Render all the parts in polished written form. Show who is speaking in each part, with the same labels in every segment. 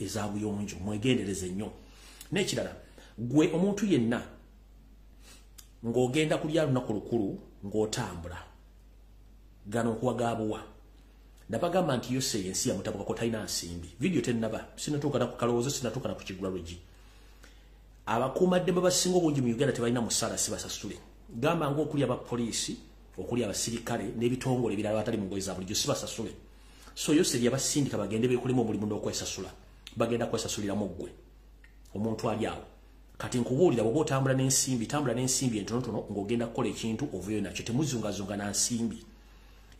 Speaker 1: eza buyonjo. Mwegendereze nnyo. N'ekirala, gwe omuntu yenna ng'ogenda kulya lunaku lukulu ng'otambula, gano nkuwa gaabuwa. Nabagamba nti Yose ensi yamutabukako, talina nsimbi. Vidiyo tennaba, sinatuuka na ku kalowoozo, sinatuuka na ku kigula lwegi. Abakuumaddembe basinga obungi mu Uganda tebalina musaala, si basasule. Gamba ng'okuli abapoliisi, okuli abasirikale n'ebitongole ebirala batali mu ngoye za bulijjo, si basasule. So Yose yabasindika bagende beekolemu omulimu n'okwesasula. Bagenda kwesasuliramu ggwe omuntu ali awo. Kati nkubuulira, bw'oba otambula n'ensimbi, tambula n'ensimbi entonotono ng'ogenda kukola ekintu ovuyo nakyo. Temuzungazunga na nsimbi.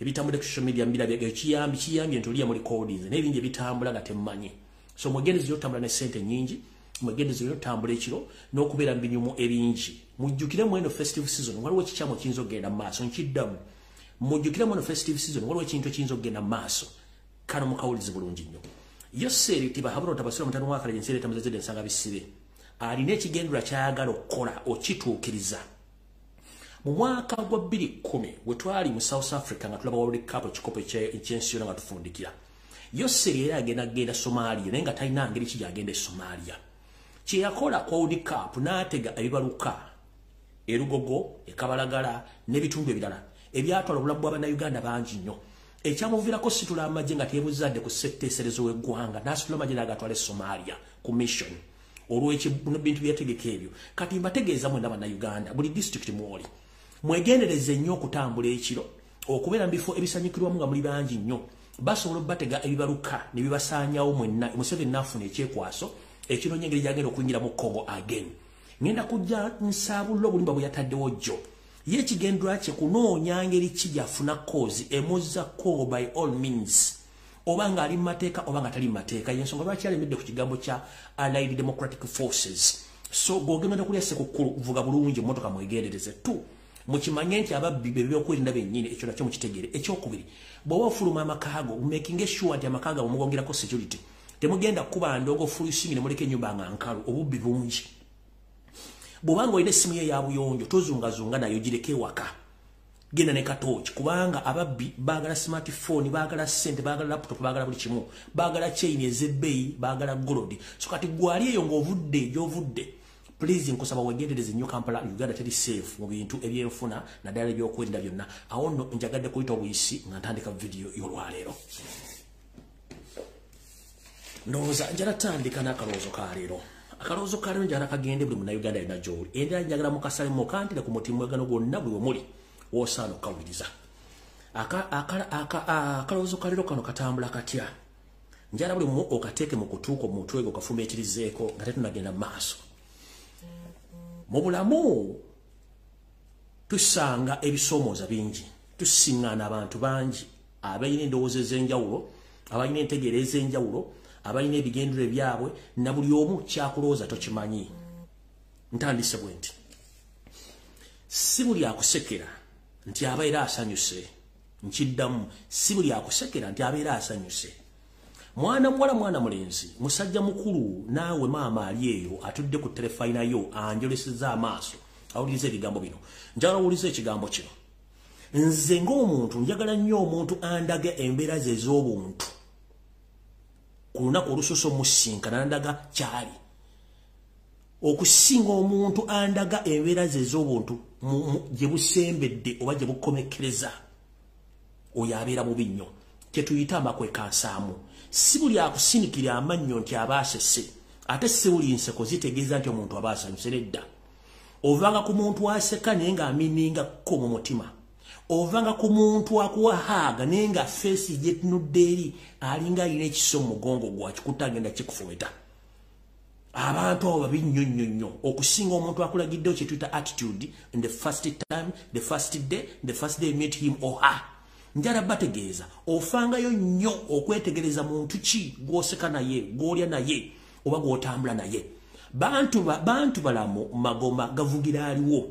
Speaker 1: Ebitambudde ku social media mbirabye, ekiyambi kiyambye nti oliya mu recordings n'ebingi ebitambula nga temmanyi. So mwegendereze otambula ne ssente nnyingi, mwegendereze otambula ekiro n'okubeera mu binyumu ebingi. Mujjukire mu eno festive season waliwo ekikyamu ekiyinza okugenda mu maaso. Nkiddamu, mujjukire mu eno festive season waliwo ekintu ekiyinza okugenda mu maaso. Kano mukawulize bulungi nnyo. Yoseri Tibahabura Tabasira mutano wa kale ensi tamuzezedde ensanga bisibe alina ekigendera kyayagala okukola okituukiriza. Mu mwaka gwa 2010 we twali mu South Africa nga tulaba World Cup, ekikopo eky'ensi yonna, nga tufundikira, Yoseri era agenda genda Somalia, naye nga talina ngeri ki gyagenda e Somalia. Kye yakola ku World Cup, n'atega ebibaluka erugogo, ekabalagala n'ebitundu ebirala ebyatwala obulamu bw'Abannayuganda bangi nnyo. Ekyamuviirako situla amagye nga teebuzadde ku ssetteeserezo w'eggwanga, n'asitula amagye n'agatwala e Somalia ku mission olw'ebintu byeyategeka ebyo. Kati mbategeeza mwenna Bannayuganda, buli disitulikiti mwoli, mwegendereze nnyo okutambula ekiro, okubeera mu bifo ebisanyukirwamu nga muli bangi nnyo. Basobola obbatega ebibaluka ne bibasaanyawo mwenna. Museveni n'afuna ekyekwaso ekinoonya engeri gyagenda okuyingira mu Congo again. Ngenda kujja nsaabulula obulimba bwe yataddewo jjo. Ye ekigendera kye kunoonya ngeri ki gyafuna cause emuzza Congo by all means, oba ng'ali mu mateeka oba nga tali mu mateeka. Yensonga lwaki alemedde ku kigambo kya Allied Democratic Forces. So gw'ogenda kulya Sekukkulu, vuga bulungi emmotoka, mwegendereze. Tu mukimanye nti ababbi be byokwerinda bennyini, ekyo nakyo mukitegeere. Ekyokubiri, bw'oba ofuluma amaka go, making sure nti amaka gaabwe mugongerako security. Temugenda kuba ndongo fulusingi ne muleka ennyumba nga nkalu, obubbi bungi. Bw'obanga olina essimu ye eya buyonjo, tozungazunga nayo, gireke ewaka, genda ne katooki, kubanga ababbi baagala smartphone, baagala ssente, baagala laptop, baagala buli kimu, baagala chain ez'ebbeeyi, baagala gold. So kati gwali eyo ng'ovudde gy'ovudde, please nkusaba wegendereze nnyo. Kampala, Uganda teri safe mu bintu ebyenfuna, naddala ebyokwerinda byonna. Awo nno njagadde kuyita obuyisi nga ntandika vidiyo y'olwaleero. Ndowooza njala tandika n'akalowoozo ka leero. Akalowoozo ka leero njagala kagende buli Munnayuganda yonna gy'oli. Endala njagala mukasalemu kantire ku mutimwegano gwonna, buli wemuli woosaana okukawuliriza. Akalowoozo ka leero kano katambula katya? Njala buli mumu okateeke mu kutuuka mu mutwe gwo, okafumiitirizeeko nga tetunagenda mu maaso. Mu bulamu tusanga ebisoomooza bingi, tusiŋŋaana abantu bangi abalina endowooza ez'enjawulo, abalina entegeera ez'enjawulo, abalina ebigendero ebyabwe, na buli omu kyakulowooza tokimanyi. Ntandise bwe nti, si buli akusekera nti abeera asanyuse. Nkiddamu, si buli akusekera nti abeera asanyuse. Mwana muwala, mwana mulenzi, musajja mukulu, naawe maama ali eyo atudde ku terefayina yo anjoleseza amaaso, awuliriza ebigambo bino, njagala owuliza ekigambo kino. Nze ng'omuntu njagala nnyo omuntu andaga embeera ze ez'obuntu ku lunaku olusoose omusinkana, nandaga kyali, okusinga omuntu andaga embeera ze ez'obuntu gye busembedde oba gye bukomekkereza. Oyo abeera bubi nnyo, kyetuyita amakwekansaamu. Si buli akusinikira amannyo nti aba asese, ate si buli nseko zitegeeza nti omuntu aba asanyuse. Nedda, ovanga ku muntu aseka naye ng'aminingako mu mutima, ovanga ku muntu akuwa hug naye nga face gyetunudde eri alinga alina ekiso mu mugongo gwakikuta agenda kikufumita. Abantu abo babi nnyo nnyo nnyo okusinga omuntu akulagiddewo kyetuyita attitude in the first time, the first day, the first day you meet him or her. Njala bategeeza, ofangayo nnyo okwetegereza muntu ki gw'oseka naye, gw'olya naye oba gw'otambula naye. Bantu balamu magoma gavugira aliwo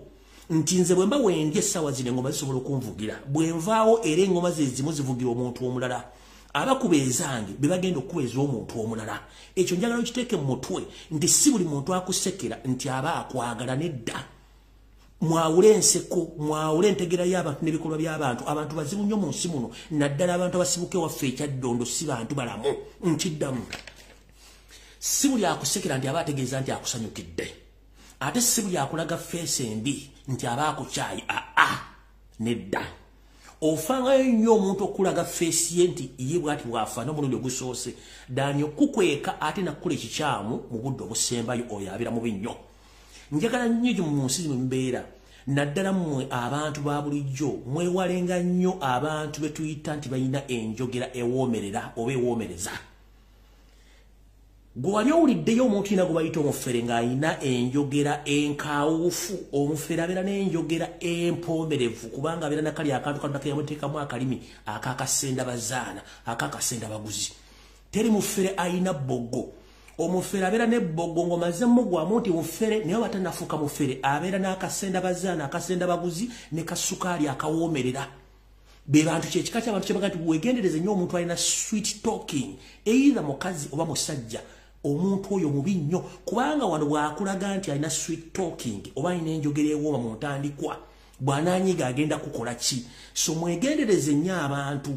Speaker 1: nti nze bwe mba wendi essaawa zino engoma zisobola okunvugira, bwe nvaawo era engoma ze zimu zivugira omuntu omulala. Abakuba ezange be bagenda okukuba ez'omuntu omulala. Ekyo njagala okiteeke mu mutwe nti si buli muntu akusekera nti aba akwagala. Nedda, mwawule enseko, mwawule entegera y'abantu n'ebikolwa by'abantu. Abantu bazibu nnyo mu nsi muno, naddala abantu abasibuka ewaffe ekyaddondo, si bantu balamu. Nkiddamu. Si buli akusekera nti aba ategeeza nti akusanyukidde. Ate si buli akulaga feesi embi nti aba akukyayi. Aa, nedda. Ofangayo nnyo omuntu okulaga feesi ye nti ye bw'ati bw'afaana omulundi ogusoose, ddaani okukweka ate nakkola ekikyamu mu budde obusembayo, oyo abeera mubi nnyo. Njagala nnyo gye mu nsi mwe mubeera, naddala mmwe abantu ba bulijjo, mwewalenga nnyo abantu be tuyita nti balina enjogera ewoomerera oba ewoomereza. Gwe wali owuliddeyo omuntu yenna gwe bayita omufere ng'alina enjogera enkaawufu? Omufere abeera n'enjogera empoomerevu, kubanga abeera nakali akantu Katonda ke yamuteekamu, akalimi akakasendabazaana, akakasendabaguzi. Teri mufere alina bbogo. Omufere abeera n'ebbogo ng'omaze mugwamu nti mufere, naye oba tannafuuka mufere abeera n'akasendabazaana, akasendabaguzi ne kasukaali akawoomerera. Be bantu, kyekika ky'abantu kyebaga nti weegendereze nnyo omuntu alina sweet talking, either mukazi oba musajja. Omuntu oyo mubi nnyo, kubanga wano bw'akulaga nti alina sweet talking oba alina enjogera ewooma mu ntandikwa, bw'anaanyiga agenda kukola ki? So mwegendereze nnyo abantu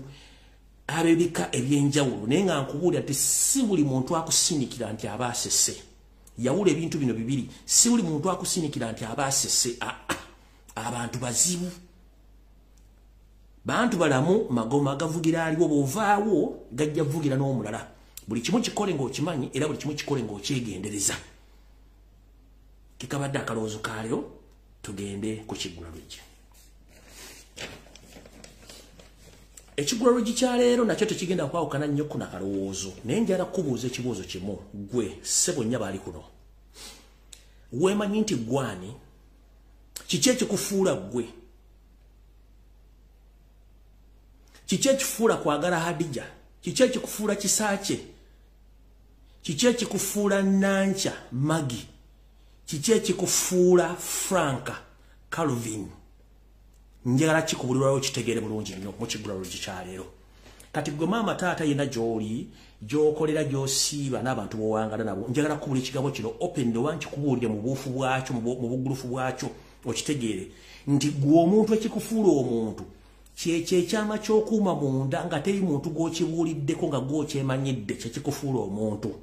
Speaker 1: ab'ebika ebyenjawulo. Naye nga nkubuulira nti si buli muntu akusinikira nti aba asese. Yawula ebintu bino bibiri. Si buli muntu akusinikira nti aba asese. Abantu bazibu, bantu balamu, magoma gavugira aliwo, bw'ovaawo gajja vugira n'omulala. Buli kimu kikole ng'okimanyi, era buli kimu kikole ng'okyegendereza. Kikabadde akalowoozo kaalyo. Tugende ku kiggula luggi. Ekiggula luggi kya leero nakyo tekigenda kwawukana nnyo ku nakalowoozo, naye njala kubuuza ekibuuzo kimu. Gwe ssebo nnya baali kuno, weemanyi nti gwani? Kiki ekikufuula ggwe? Kiki ekifuula kwagala Hadija? Kiki ekikufuula Kisaakye? Kiki ekikufuula Nankya Magi? Kiki ekikufuula Franka Calvin? Njagala kikubulirwayo kitegeere bulungi nnyo mu kiggula luggi kya leero. Kati gwe maama, taata yenna gy'oli, gy'okolera, gy'osiiba n'abantu b'owangala nabo, njagala kukubula ekigambo kino open, oba nkikubuulire mu buufu bwakyo, mu bugulufu bwakyo, okitegeere nti gwe omuntu, ekikufuula omuntu kyekyo ekyama ky'okuuma munda nga teri muntu gw'okibuuliddeko, nga gw'okyemanyidde, kyekikufuula omuntu.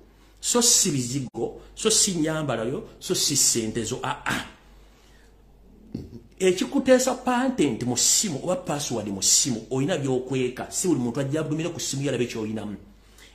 Speaker 1: So si bizigo, so si nnyambalayo, so si ssente zo. Aa, ekikuteesa content mu ssimu oba password mu ssimu, olina by'okweka, si buli muntu ajja agumire ku ssimu yalabe ky'olinamu.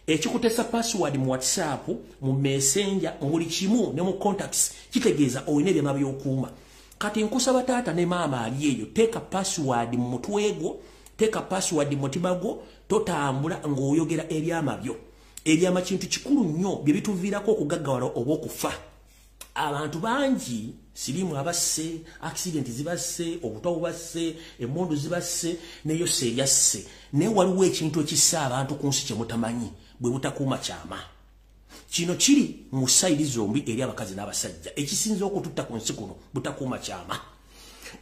Speaker 1: Ekikuteesa password mu WhatsApp, mu Messenger, mu buli kimu ne mu contacts, kitegeeza olina ebyama by'okuuma. Kati nkusaba taata ne maama ali eyo, teeka password mu mutwe gwo, teeka password mu mutima gwo, totambula ng'oyogera ebyama byo. Ebyama kintu kikulu nnyo, bye bituviirako okugaggawala oba okufa. Abantu bangi sirimu abasse, accident zibasse, obutwa bubasse, emmundu zibasse, neyo seeryasse. Naye waliwo ekintu ekissa abantu ku nsi kye mutamanyi, bwe butakuuma kyama. Kino kiri mu side zombi, eri abakazi n'abasajja. Ekisinza okututta ku nsi kuno butakuuma kyama.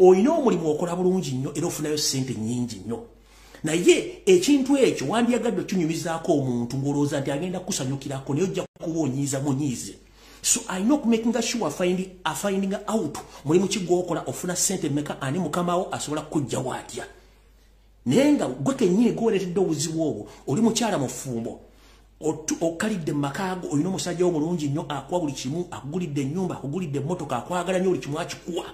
Speaker 1: Olina omulimu, okola bulungi nnyo, era ofunayo ssente nnyingi nnyo, naye ekintu ekyo wandyagadde okinyumizaako omuntu ng'olowooza nti agenda kukusanyukirako, naye ojja kuba onyiiza munyiize. So alina okumakinga sure afinding out mulimu ki gwokola, ofuna ssente mmeka, ani mukamawo, asobola kukujjawo atya. Naye nga gwe kennyini gwoleetedde obuzibu obwo. Oli mukyala mufumbo, okkalidde mu makaago, olina omusajja wo mulungi nnyo, akuwa buli kimu, akugulidde ennyumba, akugulidde emmotoka, akwagala nnyo, buli kimu akikuwa.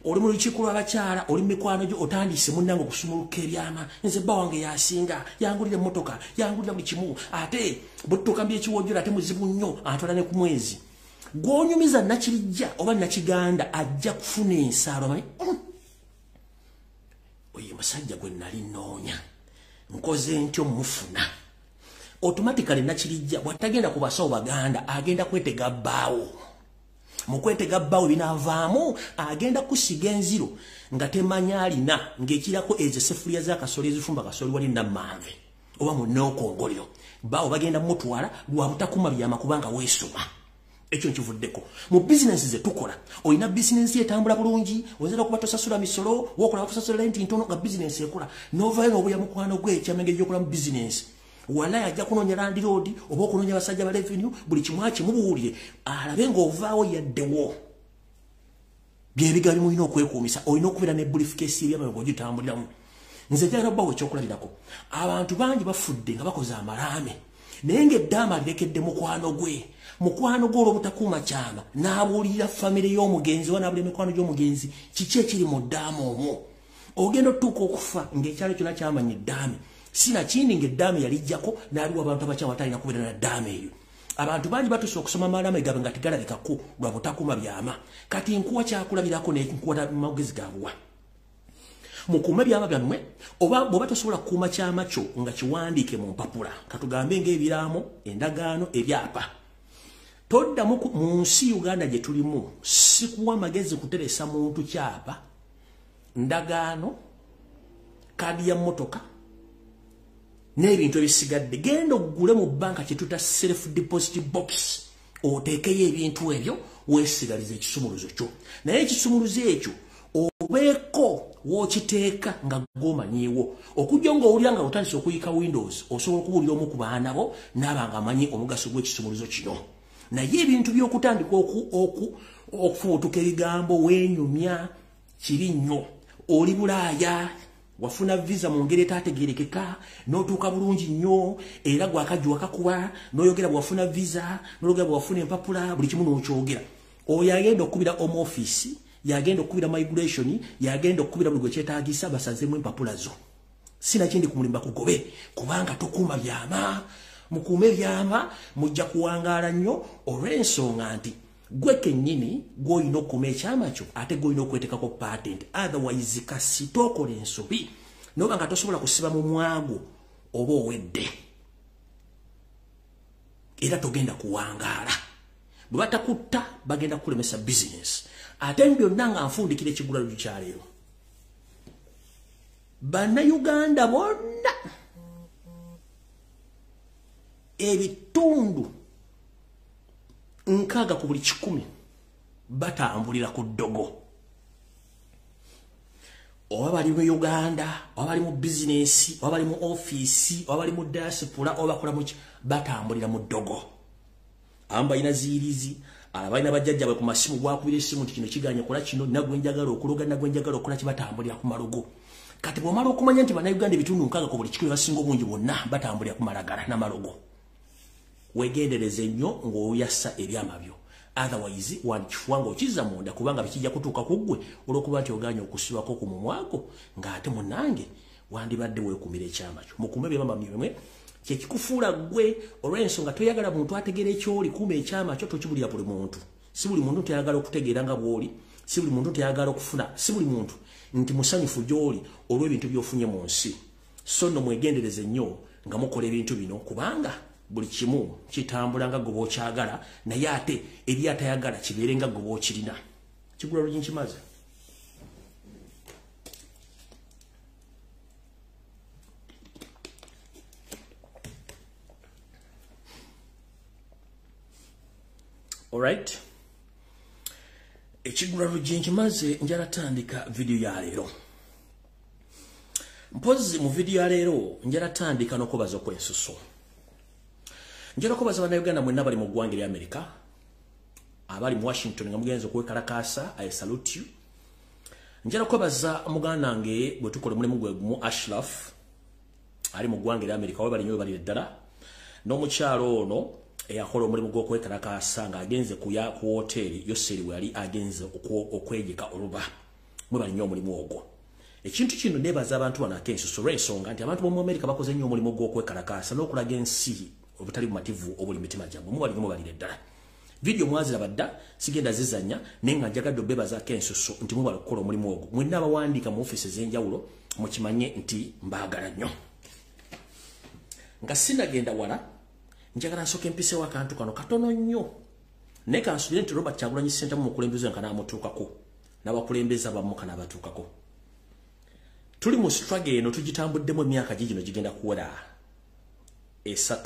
Speaker 1: Oli mu lukiiko lw'abakyala, oli mu mikwano gyo, otandise munnange okusumuluka ebyama: "Nze bba wange yasinga, yangulira emmotoka, yangulira buli kimu, ate bwe tutuuka mbyekiwojjola ate muzibu nnyo, atwala ne ku mwezi." Gw'onyumiza Nakirijja oba Nakiganda ajja kufuna ensaalo, amanyi oyo musajja gwe nali nnoonya, nkoze ntyo mufuna. Automatically Nakirijja bw'atagenda ku basawo baganda, agenda kwetega bbaawo. Mu kwetega bbaawo binaavaamu agenda kusiga enziro nga temanya alina, ng'ekirako ezo essefuliya z'akasoli ezifumba kasoli wali nammanve oba munookongoliro. Bbaawo bagenda mutwala lwa butakuma byama, kubanga weesoma. Ekyo nkivuddeko. Mu bizinensi ze tukola, olina bizinensi etambula bulungi, oyinza okuba tosasula misolo, wokola kusasula renti ntono, nga bizinensi ekola, novayo n'obuya mukwano gwe ekyama engeri gyokola mu bizinensi. Walayi ajja kunoonya landlord oba okunoonya abasajja ba revenue, buli kimu akimubuulire alabe ng'ovaawo yaddewo. Byebiga bimulina okwekuumisa. Olina okubeera ne briefcase ebyama ng'ogitambuliramu. Nze njagala obbawo ekyokulabirako. Abantu bangi bafudde nga bakoze amalaame. Naye ng'eddaame alirekedde mukwano gwe. Mukwano gwe olw'obutakuuma kyama n'abuulira famire y'omugenzi oba n'abuulira mikwano gy'omugenzi kiki ekiri mu ddaame omwo. Ogenda otuuka okufa ng'ekyalo kyonna kyamanya eddaame. Sinakindi ng'eddaame yalijjako n'aliwa abantu abakyamu atalina kubeera na ddaame eyo. Abantu bangi batuuse okusoma amalaame gaabwe nga tegalabikako lwa butakuuma byama. Kati nkuwa kyakulabirako n'enkuwa magezi gaabuwa. Mukuume byama byammwe, oba bw'oba tosobola kukuuma kyama kyo nga kiwandiike mu mpapula. Katugambe ng'ebiraamo, endagaano, ebyapa. Toddamu mu nsi Uganda gye tulimu, sikuwa magezi kuteresa muntu kyapa, ndagaano, kaadi ya mmotoka, n'ebintu ebisigadde. Genda oggule mu bbanka kye tuyita self deposit box, oteekeyo ebintu ebyo, weesigalize ekisumuluzo kyo. Naye ekisumuluzo ekyo obeeko w'okiteeka nga gw'omanyiiwo. Okujja ng'owulira nga otandise okuyiika Windows, osobola okubuulira omu ku baana bo n'aba ng'amanyi omugaso gw'ekisumuluzo kino. Naye ebintu by'okutandika okufubutuka ebigambo weenyumya kiri nnyo. Oli Bulaaya, wafuna visa mu ngeri etaategeerekeka, n'otuuka bulungi nnyo, era gwakajja wakakuba, n'oyogera bw'wafuna visa, n'oyogera bw'wafuna empapula, buli kimu n'okyogera. Oyo agenda okukubira home office, yagenda okukubira migration, yagenda okukubira buli gwe kyetaagisa basazeemu empapula zo. Sinakindi kumulimba kugobe, kubanga tokuuma byama. Mukuume byama, mujja kuwangaala nnyo olw'ensonga nti gwe kennyini gw'olina okukuuma ekyama kyo ate gw'olina okweteekako patent. Otherwise kasita okola ensobi n'oba nga tosobola kusiba mu mwago oba owedde, era togenda kuwangaala. Bwe batakutta bagenda kukulemesa bizinesi. Ate byonna nga nfundikira ekigulalo kya leero, Bannayuganda bonna ebitundu 60 ku buli 100 batambulira ku ddogo. Oba bali mu Uganda, oba bali mu bizinesi, oba bali mu ofiisi, oba bali mu diaspora, oba bakola mu ki, batambulira mu ddogo. Abamu balina ziyirizi, abalina bajjajjaabwe ku masimu, gwakubira essimu nti kino kiganye kola kino, nagwe njagala okuloga, nagwe njagala okukola ki, batambulira ku malogo. Kati bw'omala okumanya nti Bannayuganda ebitundu 60 ku buli 100 basinga obungi bonna batambulira ku malagala n'amalogo, weegendereze nnyo ng'oyassa ebyama byo. Otherwise wandikifuwa ng'okizza munda, kubanga bikijja kutuuka ku ggwe olw'okuba nti ogaanye okusibako ku mumwa gwo, ng'ate munnange wandibadde weekumira ekyama kyo. Mukuume ebyama byammwe, kye kikufuula ggwe olw'ensonga toyagala muntu ategeera ekyoli. Kuuma ekyama kyo, tokibulira buli muntu. Si buli muntu teyagala okutegeera nga bw'oli, si buli muntu teyagala okufuna, si buli muntu nti musanyufu gy'oli olw'ebintu by'ofunye mu nsi. So nno mwegendereze nnyo nga mukola ebintu bino, kubanga buli kimu kitambula nga gwe bw'okyagala, naye ate eri atayagala kibeere nga gwe bw'okirina. Kigula luggi nkimaze. Alright. Ekigula luggi nkimaze, njala tandika vidiyo ya leero. Mpozzi mu vidiyo ya leero njala tandika n'okwebaza okw'ensusso. Njala okwebaza Bannayuganda mwenna bali mu ggwanga erya Amerika, abali mu Washington nga mugenze okwekalakaasa, I salute you. Njala okwebaza muganda wange bwe tukola omulimu gwe gumu, Ashraf, ali mu ggwanga erya Amerika, webali nnyo webalire ddala, n'omukyalo ono eyakola omulimu gw'okwekalakaasa ng'agenze ku woteeri Yoseri we yali agenze okwegeka oluba. Mwebali nnyo omulimu ogwo. Ekintu kino neebaza abantu bano ak'ensusso olw'ensonga nti abantu b'omu Amerika bakoze nnyo omulimu gw'okwekalakaasa n'okulaga ensi obutali bumativu obuli mitima gyabwe. Mubali nnyo mubalire ddala. Vidiyo mwaziraba dda, sigenda zizannya, naye nga njagadde obbeebazaako ensusso nti mwebale okukola omulimu ogwo. Mwenna abawandiika mu ofiisi ez'enjawulo mukimanye nti mbaagala nnyo. Nga sinnagenda wala, njagala nsooke mpiseewo akantu kano katono nnyo. Naye kansuubire nti Robert Kyagulanyi Ssentamu mukulembeze nga n'amutuukako, n'abakulembeze abamu kanaabatuukako. Tuli mu struggle eno tugitambuddemu emyaka gigino gigenda kuwera 3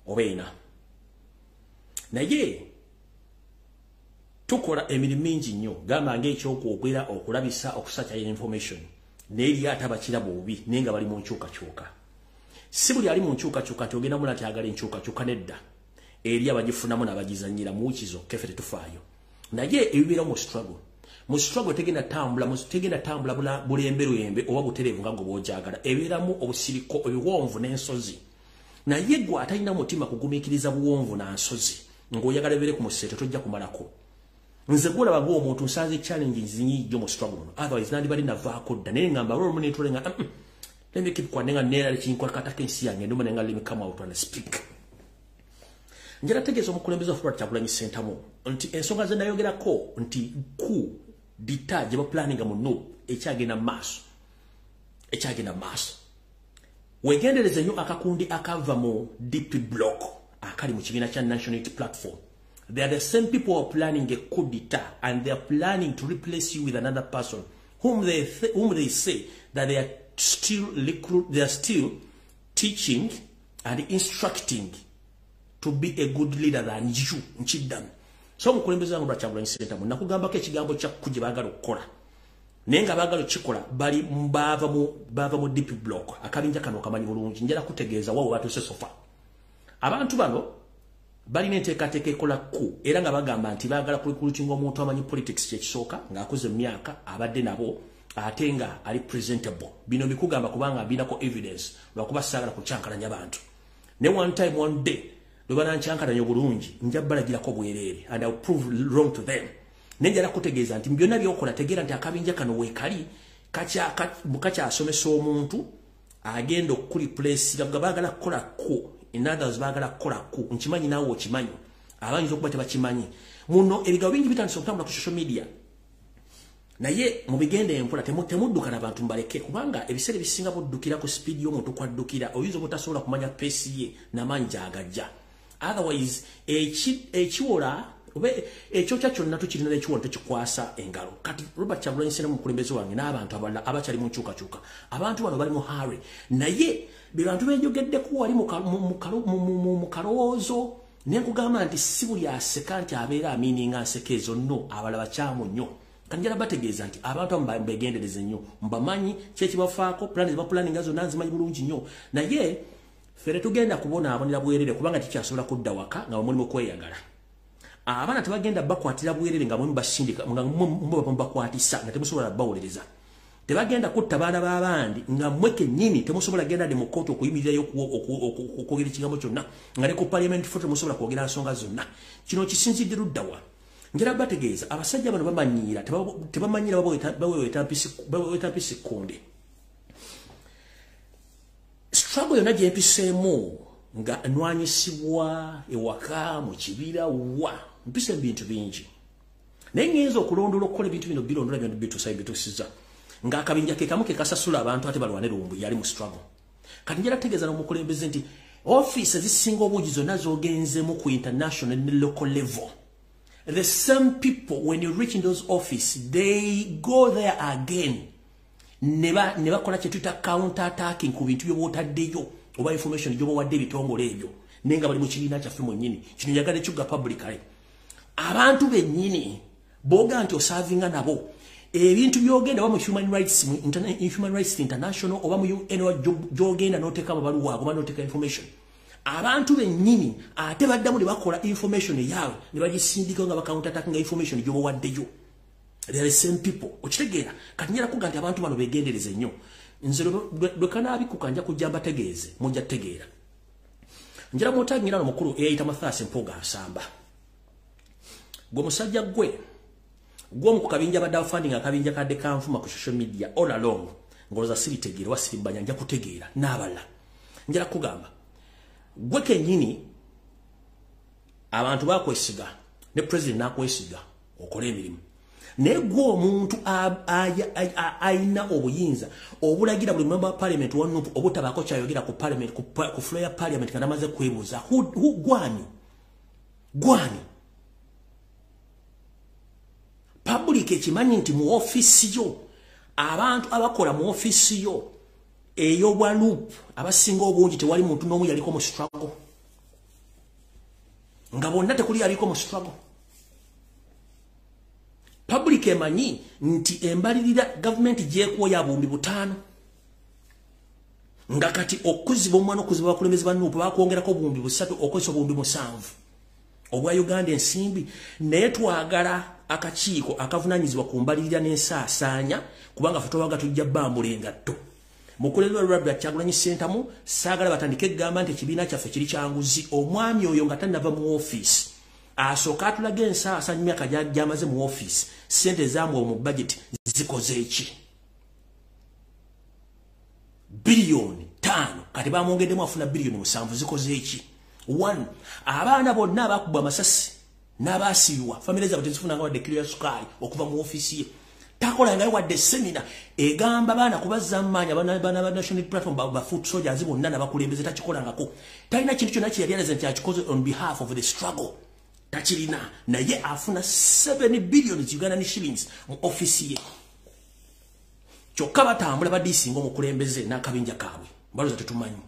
Speaker 1: oba 4. Naye tukola emirimu mingi nnyo, gamba ng'ekyokwogera, okulabisa, okusakya information, naye eri ate abakiraba obubi naye nga bali mu nkyukakyuka. Si buli ali mu nkyukakyuka nti ogenda mula nti ayagala enkyukakyuka, nedda. Eri abagifunamu n'abagizannyira mu wiiki zokka, ffe tetufaayo. Naye ebibeera mu struggle, tegenda tambula bulemberembe oba butereevu nga gwe bw'ogyagala. Ebeeramu obusiriko, ebiwonvu n'ensozi. Naye gwe atalina mutima kugumiikiriza buwonvu na nsozi ng'oyagala beere ku museeto, tojja kumalako. Nze gwolaba ng'omuntu nsanze challenges nyingi mu struggle muno, otherwise nandibadde navaako dda. Naye ngamba olwo nentule nga let me keep quiet, nga neera kinkwakatako ensi yange nduma, nga let me come out and speak. Njala tegeeza omukulembeze wa Robert Kyagulanyi Ssentamu nti ensonga ze nayogerako nti coup d'état gye baplaninga mu NUP ekyagenda mu maaso, ekyagenda mu maaso. Wegendereze nnyo akakundi akava mu DP block akali mu kibiina kya National Unity Platform. They are the same people who are planning a coup d'etat, and they are planning to replace you with another person whom they say that they are still teaching and instructing to be a good leader than you. Nkiddamu. So omukulembeze wange Kyagulanyi Ssentamu, nakugambako ekigambo kya coup gye baagala okukola, naye nga baagala okukikola bali baava mu DP block. Akabinja kano kamanyi bulungi. Njala kutegeeza wawe batuuse so far. Abantu bano balina enteekateeka ekola coup, era nga bagamba nti baagala kurecruitinga omuntu amanyi politics, kyekisooka, ng'akuze mu myaka, abadde nabo, ate nga ali presentable. Bino bikugamba kubanga mbinako evidence, lwakuba saagala kukyankalanya bantu. Ne one time, one day, lwe banankyankalanya obulungi, nja balagirako bwereere and I will prove wrong to them. Naye njala kutegeeza nti byonna byokola, tegeera nti akabinja kano weekali kakyasomesa omuntu agenda okukureplace, nga baagala kukola coup. In others, baagala kukola coup. Nkimanyi, naawe okimanyi, abayinza okuba tebakimanyi. Muno ebigabo bingi bitandise okutambula ku social media, naye mubigende empola, temudduka nabantu, mbaleke, kubanga ebiseera ebisinga buddukira ku speed y'omuntu kwaddukira, oyinza obutasobola kumanya pace ye n'amaanyi gyagajja. Otherwise ekiwola oba ekyokya kyonna tukirina, n'ekiwola tekikwasa engalo. Kati Robert Kyagulanyi Ssentamu, mukulembeze wange, n'abantu abalala abakyali mu nkyukakyuka, abantu bano bali mu hurry, naye be bantu benjogeddeko wali mu kalowoozo. Nenkugamba nti si buli aseka nti abeera amiininga nseka ezo. Nno abalala bakyamu nnyo. Kanjala bategeeza nti abantu abo mbegendereze nnyo, mbamanyi kyekibafaako, plani zebapulaninga zonna nzimanyi bulungi nnyo. Naye fere tugenda kubonaabonera bwerere, kubanga tikyasobola kudda waka nga mulimu kweyagala. Abaana tebagenda bakwatira bwerere nga mwe basindika, nga mwe bakwatisa, nga temusobola bawuliriza. Tebagenda kutta baana b'abandi nga mmwe kennyini temusobola genda de mu kkooti okuyimirirayo okwogera ekigambo kyonna, nga ne ku parliament floor temusobola kwogera nsonga zonna. Kino kisinzidde luddawa? Njala bategeeza, abasajja bano bamanyiira, tebamanyiira, baweweeta mpisi kkonde. Struggle yonna gyempiseemu nga nwanyisibwa ewaka mu kibira, wa mpisa ebintu bingi, naye ngenza okulondoola okukola ebintu bino, birondoola byonna bituusa bituusiza ng'akabinja ke kamu ke kasasula abantu ate balwane lumbu yali mu struggle. Kati njala tegeeza n'omukulembeze nti ofiisi ezisinga obungi zonna z'ogenzemu ku international ne local level, the same people, when you reach in those office, they go there again ne bakola kye tuyita counter attacking ku bintu by'oba otaddeyo oba information gy'oba wadde ebitongole ebyo, naye nga bali mu kibiina kyaffe mwennyini. Kino njagala kyuga publicly. Abantu bennyini booga nti oservinga nabo, ebintu byogenda oba mu human rights, mu Human Rights International oba mu UN, gyogenda n'oteeka amabaluwa ago oba n'oteeka information, abantu bennyini ate baddamu ne bakola information eyaabwe ne bagisindika nga bacounter attacking information gy'oba waddeyo. They are the same people. Okitegeera? Kati njala kuga nti abantu bano begendereze nnyo. Nze lwe kanaabikuka nja kujja mbategeeze, mujja tegeera. Njala mutagira no mukulu eyayita Mathias Mpuuga Nsamba, gwe musajja gwe gwomu ku kabinja badde funding akabinja kadde kanvuma ku social media all along, ngoloza siritegeera wasirimbanya, nja kutegeera n'abalala. Njala kugamba gwe kennyini, abantu bakwesiga ne president nakwesiga okole emirimu, naye gwe omuntu ayina obuyinza obulagira buli member wa parliament wa NUP obutabaako kyayogera ku parliament, ku floor ya parliament nga namaze kwebuuza, gwani gwani? Public ekimanyi nti mu ofiisi yo, abantu abakola mu ofiisi yo ey'obwa LOP abasinga obungi, tewali muntu n'omu yaliko mu struggle, nga bonna tekuli yaliko mu struggle. Public emanyi nti embalirira gavumenti gyekuwa ya 5000, nga kati okuziba omwana, okuziba abakulembeze ba NUP, bakwongerako 3000 okozesa 7000 obwa Uganda ensimbi. Naye twagala akakiiko akavunanyizibwa ku mbalirira n'ensaasaanya, kubanga ffe twabaga tujja bbambula engatto. Mukulembeze Robert Kyagulanyi Ssentamu saagala batandike egamba nti ekibiina kyaffe kiri kyanguzi. Omwami oyo nga tannava mu ofiisi asooka atulaga ensaasa myaka gy'amaze mu ofiisi, ssente zaamwe mu budget zikoze eki? 5 biliyoni kati bamwongeddemu afuna 7 biliyoni zikoze eki? 1 abaana bonna abakubwa amasasi n'abaasiibwa famire zaabwe tezifunanga wadde kiro ya sukaali okuva mu ofiisi ye. Takolangayo wadde semina egamba baana kubazza maanyi abaana ba National Platform ba foot soldiers bonna n'abakulembeze, takikolangako. Talina kintu kyonna kye yali alaze nti akikoze on behalf of the struggle, takirina. Naye afuna 7 billion Ugandan shillings mu ofiisi ye. Kyokka batambula badiisinga omukulembeze n'akabinja kaabwe. Balowooza tetumanyi.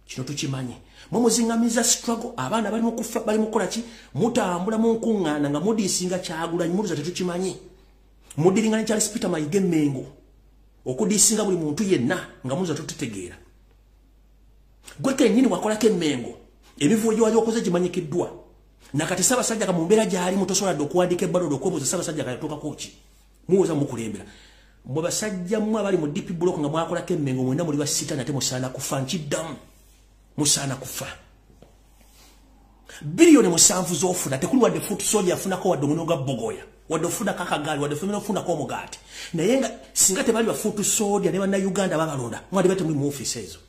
Speaker 1: Kino tukimanyi. Mumuziŋŋamiza struggle, abaana bali mu kufa, bali mu kukola ki? Mutambula mu nkuŋŋaana nga mudiisinga Kyagulanyi, mulowooza tetukimanyi. Mudiringa ne Charles Peter Mayiga Mengo okudiisinga buli muntu yenna nga mulowooza tutetegeera. Gwe kennyini wakolako emmengo, emivuyo gye wali okoze gimanyikiddwa. Nakati Ssaabasajja ka mu mbeera gy'alimu tosobola dde okuwandiika ebbaluwa okwebuuza Ssaabasajja ka yatuukako ki? Muwooza mukulembera. Mwe basajja mmwe abali mu DP block nga mwakolako emmengo mwenna muli basitaani ate musaana kufa. Nkiddamu, musaana kufa. 7 biliyoni z'ofuna tekuli wadde foot soldier afunako wadde omuno gwa bogoya, wadde ofunako akagaali, wadde ofunako omugaati. Naye nga singa tebali ba foot soldier ne bannayuganda babalonda mwali bate muli mu ofiisi ezo.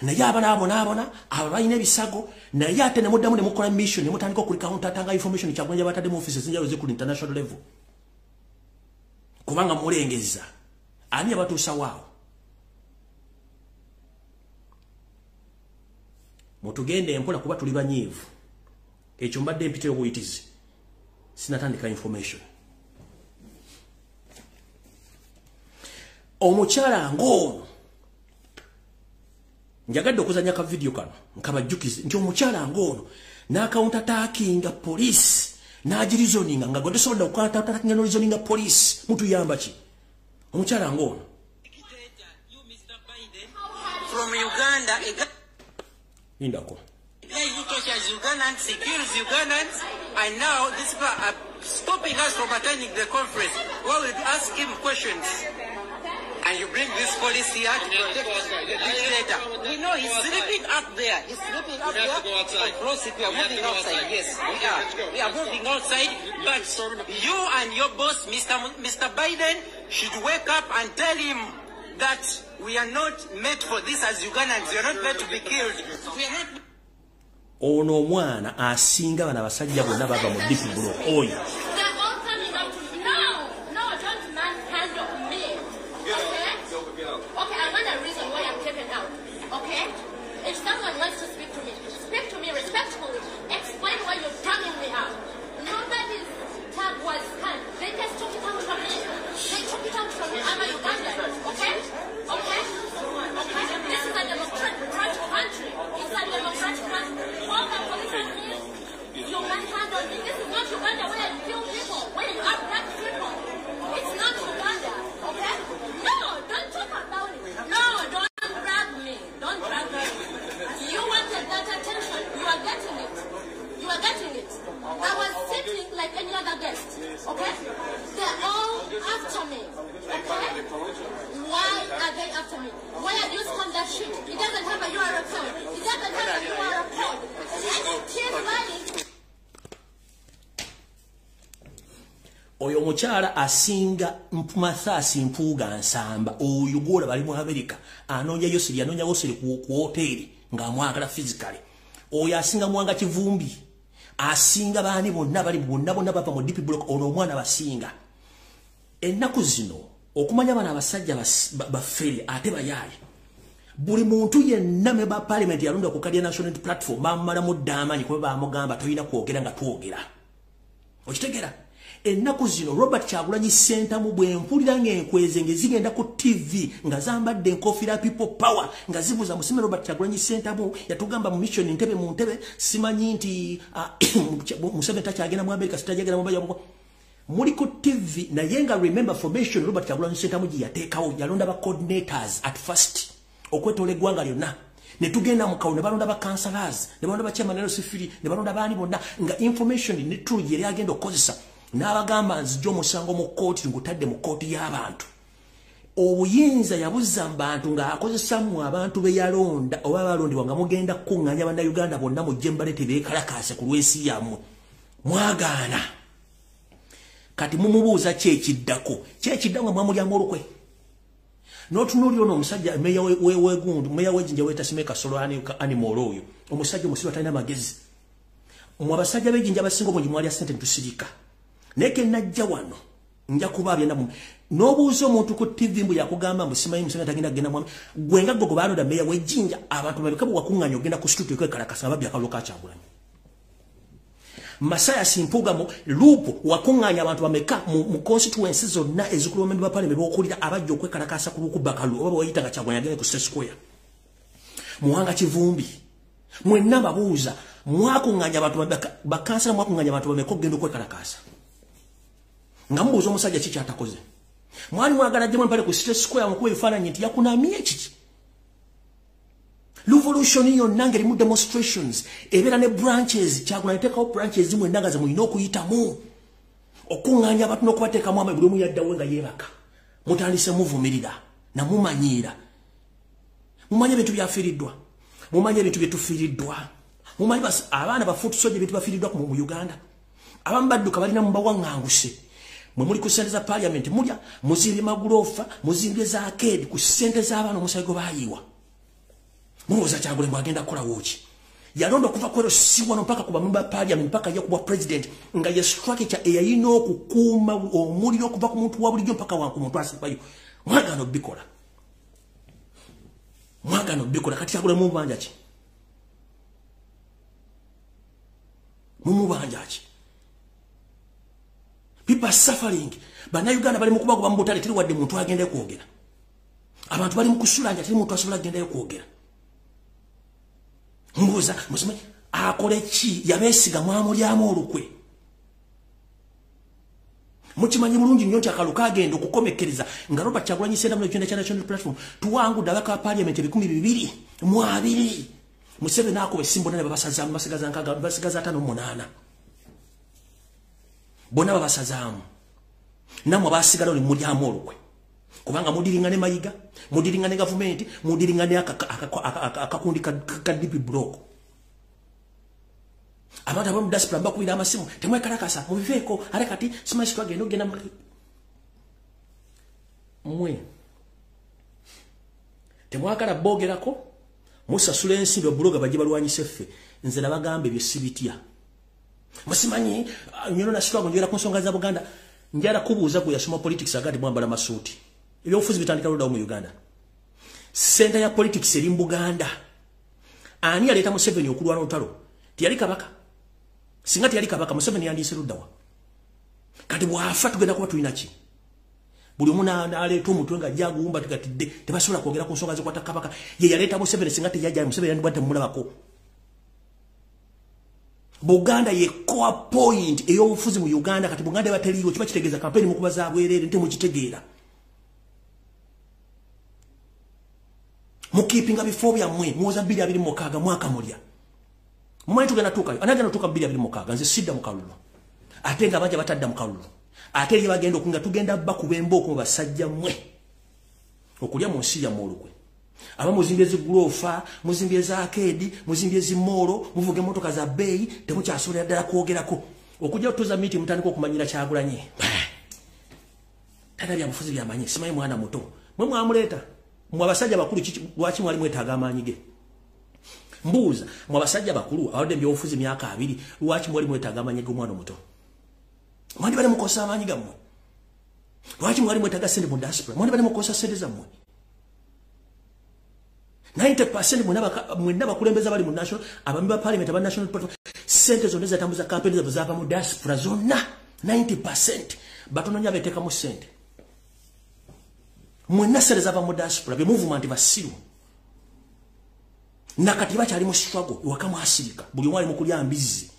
Speaker 1: Naye abanabonaabona abo balina ebisago, naye ate ne muddamu ne mukola mission ne mutandika okulicountatanga information Kyagulanyi batadde mu ofiisi ezinjawulo zikuli international level, kubanga mulengeza ani abatuusa waawo. Mutugende empola kuba tuli banyiivu. Ekyo mbadde mpita obuyitizi, sinatandika information. Omukyala ng'ono njagadde okuzannya ka vidiyo kano nkabajjukize nti omukyala ng'ono n'acounter-attackinga poliisi n'agirizoninga nga gwe tosobola okucounter-attackinga n'orizoninga poliisi, mutuyamba ki? Omukyala ng'ono
Speaker 2: from Uganda, a guy
Speaker 1: lindako
Speaker 2: who tortures Ugandans, he kills Ugandans, and now these people are stopping us from attending the conference. Well, we ask him questions. And you bring this police here to protect the dictator. We know he's sleeping up there. He's sleeping up there. Across it, we are moving outside. Yes, we are. We are moving outside. But you and your boss, Mr. Biden, should wake up and tell him that we are not made for this as Ugandans. We are not made to be killed. We are not.
Speaker 1: Ono omwana asinga bano abasajja bonna bava mu DP block oyo.
Speaker 3: They're all coming up to me. No, no, don't manhandle me. Okay? Okay, I want a reason why I'm taken out. Okay? If someone wants to speak to me respectfully. Explain why you're dragging me out. Nobody's tag was scanned. They just took it out from me. They took it out from me. I'm a Ugandan. Okay? Okay? Okay? This is a democratic country. It's a democratic country. All the police are me. You manhandle me. This is not Uganda where you kill people, where you abduct people. It's not Uganda. Okay? No, don't talk about it. No, don't drag me. Don't drag me. You wanted that attention. You are getting it. You are getting it. I was sitting like any other guest. Okay? They're all after me. Okay? Why are they after me? Why have you scanned that shit? It doesn't have a URL code. It doesn't have a URL code. And it keeps running.
Speaker 1: Oyo omukyala asinga Mathias Mpuuga Nsamba, oyo gw'olaba bali mu America, anoonya Yoseri, anoonya Yoseri ku hoteeri ng'amwagala physically. Oyo asinga Mwanga Kivumbi, asinga baani bonna bali bonna bonna bava mu DP block, ono omwana basinga. Ennaku zino okumanya bano abasajja bafere ate bayaaye. Buli muntu yenna member parliament yalonda ku Kadiya National Platform bamumalamu dda amaanyi kuba bamugamba tolina kwogera nga twogera. Okitegeera? Ennaku zino Robert Kyagulanyi Ssentamu bwe mpulira ng'enkweze ng'ezigenda ku TV nga zambadde enkofiira People Power nga zibuuza musime Robert Kyagulanyi Ssentamu yatugamba mu mission ntebe mu ntebe simanyi nti Museveni takyagenda mu America sitajagenda mu America muli ku TV naye nga remember formation Robert Kyagulanyi Ssentamu gye yateekawo yalonda ba coordinators at first okwetoola eggwanga lyonna ne tugenda mu kawo ne balonda ba councillors ne balonda ba chairman LC3 ne balonda baani bonna nga information ne true yeri agenda okukozesa n'abagamba nzijja omusango mu kkooti ngutadde mu kkooti y'abantu. Obuyinza yabuzza mu bantu ng'akozesa mmwe abantu be yalonda oba balondebwa nga mugenda kukuŋŋaanya Bannayuganda bonna mujje mbaleete beekalakaase ku lw'ensi yammwe. Mwagaana. Kati mumubuuza ki ekiddako? Ki ekiddako nga mwamulyamu olukwe? N'otunuulira ono omusajja meeya w'egundu, meeya w'ejjinja weetasima Kasolo Animal oyo. Omusajja omusiru atalina magezi. Mmwe abasajja b'ejjinja abasinga obungi mwalya ssente ne tusirika. Naye ke najja wano nja kubaabya nammwe. N'obuuza omuntu ku TV mbu yakugamba mbu simanyi Museveni tagenda kugenda mwami. Gwe nga ggwe gwe baalonda meeya w'ejjinja, abantu bameka bwe wakuŋŋaanya ogenda ku street okwekalakasa nga babbye akalulu ka Kyagulanyi. Masaya Simpuga mu Lupo wakuŋŋaanya abantu bameka mu constituency zonna ezikulembedde ba parliament b'okulira abajja okwekalakasa ku lukubba kalulu oba bw'oyita nga Kyagulanyi agende ku State Square. Muwanga Kivumbi mwenna mbabuuza mwakuŋŋaanya abantu bakansala mwakuŋŋaanya abantu bameka okugenda okwekalakasa nga mubuuza omusajja ki kyatakoze. Mwali mwagala ajjemu empale ku State Square mukuba ebifaananyi nti yakunamye kiki. Revolution yonna ng'erimu demonstrations ebeera ne branches. Kyagulanyi teekawo branches mwenna nga ze mulina okuyitamu okuŋŋaanya abantu n'okubateekamu amaanyi. Buli omu yaddawo nga yeebaka. Mutandise muvumirira namumanyiira. Mumanye ebintu byafiiriddwa, mumanye ebintu byetufiiriddwa, mumanyi abaana bafuutu soja ebintu bafiiriddwa mu Uganda. Abamu badduka balina mubawaŋŋanguse. Mwe muli ku ssente za parliament mulya, muzimbye maguloofa, muzimbye za arcade ku ssente z'abaana omusaayi gwe baayiwa. Mulowooza Kyagulanyi bw'agenda kukolawo ki? Yalonda okuva ku LC wano mpaka ku bamemba ba parliament mpaka ye kubwa president nga ye structure eyalina okukuuma omuliro okuva ku muntu wa bulijjo mpaka wanku muntu asembayo. Mwagaana obbikola. Mwagaana obbikola. Kati Kyagulanyi mumubanja ki? Mumubanja ki? People are suffering. Bannayuganda bali mu kubagoba mu butale teri wadde muntu agenda kwogera. Abantu bali mu kusulanja teri muntu asobola kugendayo kwogera. Mbuuza musimanyi akole ki? Yabeesiga mwamulyamu olukwe. Mukimanyi bulungi nnyo nti akalulu kagenda okukomekkereza nga Robert Kyagulanyi Ssentamu n'ekibiina kya National Platform tuwangudde abaka ba parliament 220. Museveni akuba essimu bonna ne babasazaamu, basigaza nkaaga, basigaza 58. Bonna babasazaamu. Nammwe abaasigalawo ne mulyamu olukwe. Kubanga mudiringa ne Mayiga, mudiringa ne gavumenti, mudiringa ne akakundi ka DP block. Abantu abamu diaspora mbakubira amasimu, temwekalakasa, mubiveeko, ate kati simanyi twagenda okugenda mmwe. Temwagala boogerako, musasula ensimbi obuloga bajje balwanyise ffe. Nze nabagamba ebyo sibitya. Musimanyi nyono na struggle njogera ku nsonga za Buganda. Njala kubuuza gwe yasoma politics agati mwambala masuuti. Ebyobufuzi bitandika luddawo mu Uganda. Center ya politics eri mu Buganda. Ani yaleeta Museveni okulwana olutalo? Teyali kabaka. Singa teyali kabaka, Museveni yandiise luddawa. Kati bw'afa tugenda kuba tulina ki? Buli omu n'aleeta omutwe ng'ajja aguwumba tugatidde, tebasobola kwogera ku nsonga zikwata kabaka. Ye yaleeta Museveni, singa teyajja Museveni yandibadde temulabako. Buganda ye core point ey'obufuzi mu Uganda. Kati Buganda eba teriiwo kiba kitegeeza kampeni mukuba za bwereere nte mukitegeera. Mukiipinga bifo byammwe muwoza 2026 mwaka mulya. Mumanyi tugenda tuukayo. Ani agenda tuuka 2026? Nze sidda mu kalulu. Ate nga bajja batadda mu kalulu. Ate eri bagenda okunga tugenda bakuba embooko mu basajja mmwe. Okulya mu nsi yammwe olukwe. Aba muzimbye ziguloofa, muzimbye za arcade, muzimbye zimoolo, muvuga emmotoka za bbeeyi, temukyasobolera ddala kwogerako. Okujja otuuza meeting mutandika okumanyira Kyagulanyi. Tata byabufuzi byamanyi, simanyi mwana muto. Mwe mwamuleeta. Mwe abasajja bakulu lwaki mwali mwetaaga amaanyi ge? Mbuuza, mwe abasajja bakulu abadde mu byobufuzi myaka 2, lwaki mwali mwetaaga amaanyi g'omwana omuto? Mwali bali mukosa amaanyi gammwe. Lwaki mwali mwetaaga ssente mu diaspora? Mwali bali mukosa ssente zammwe. 90% mwenna bakulembeza bali mu national, abami ba parliament aba national platform, ssente zonna ezatambuza campaign zaabwe zaava mu diaspora zonna. 90% batono nnyo abeteekamu ssente. Mwenna ssente zava mu diaspora bye muvuma nti basiru. Nakati bakyali mu struggle ewaka mwasirika, buli omu ali mu kulya mbizzi.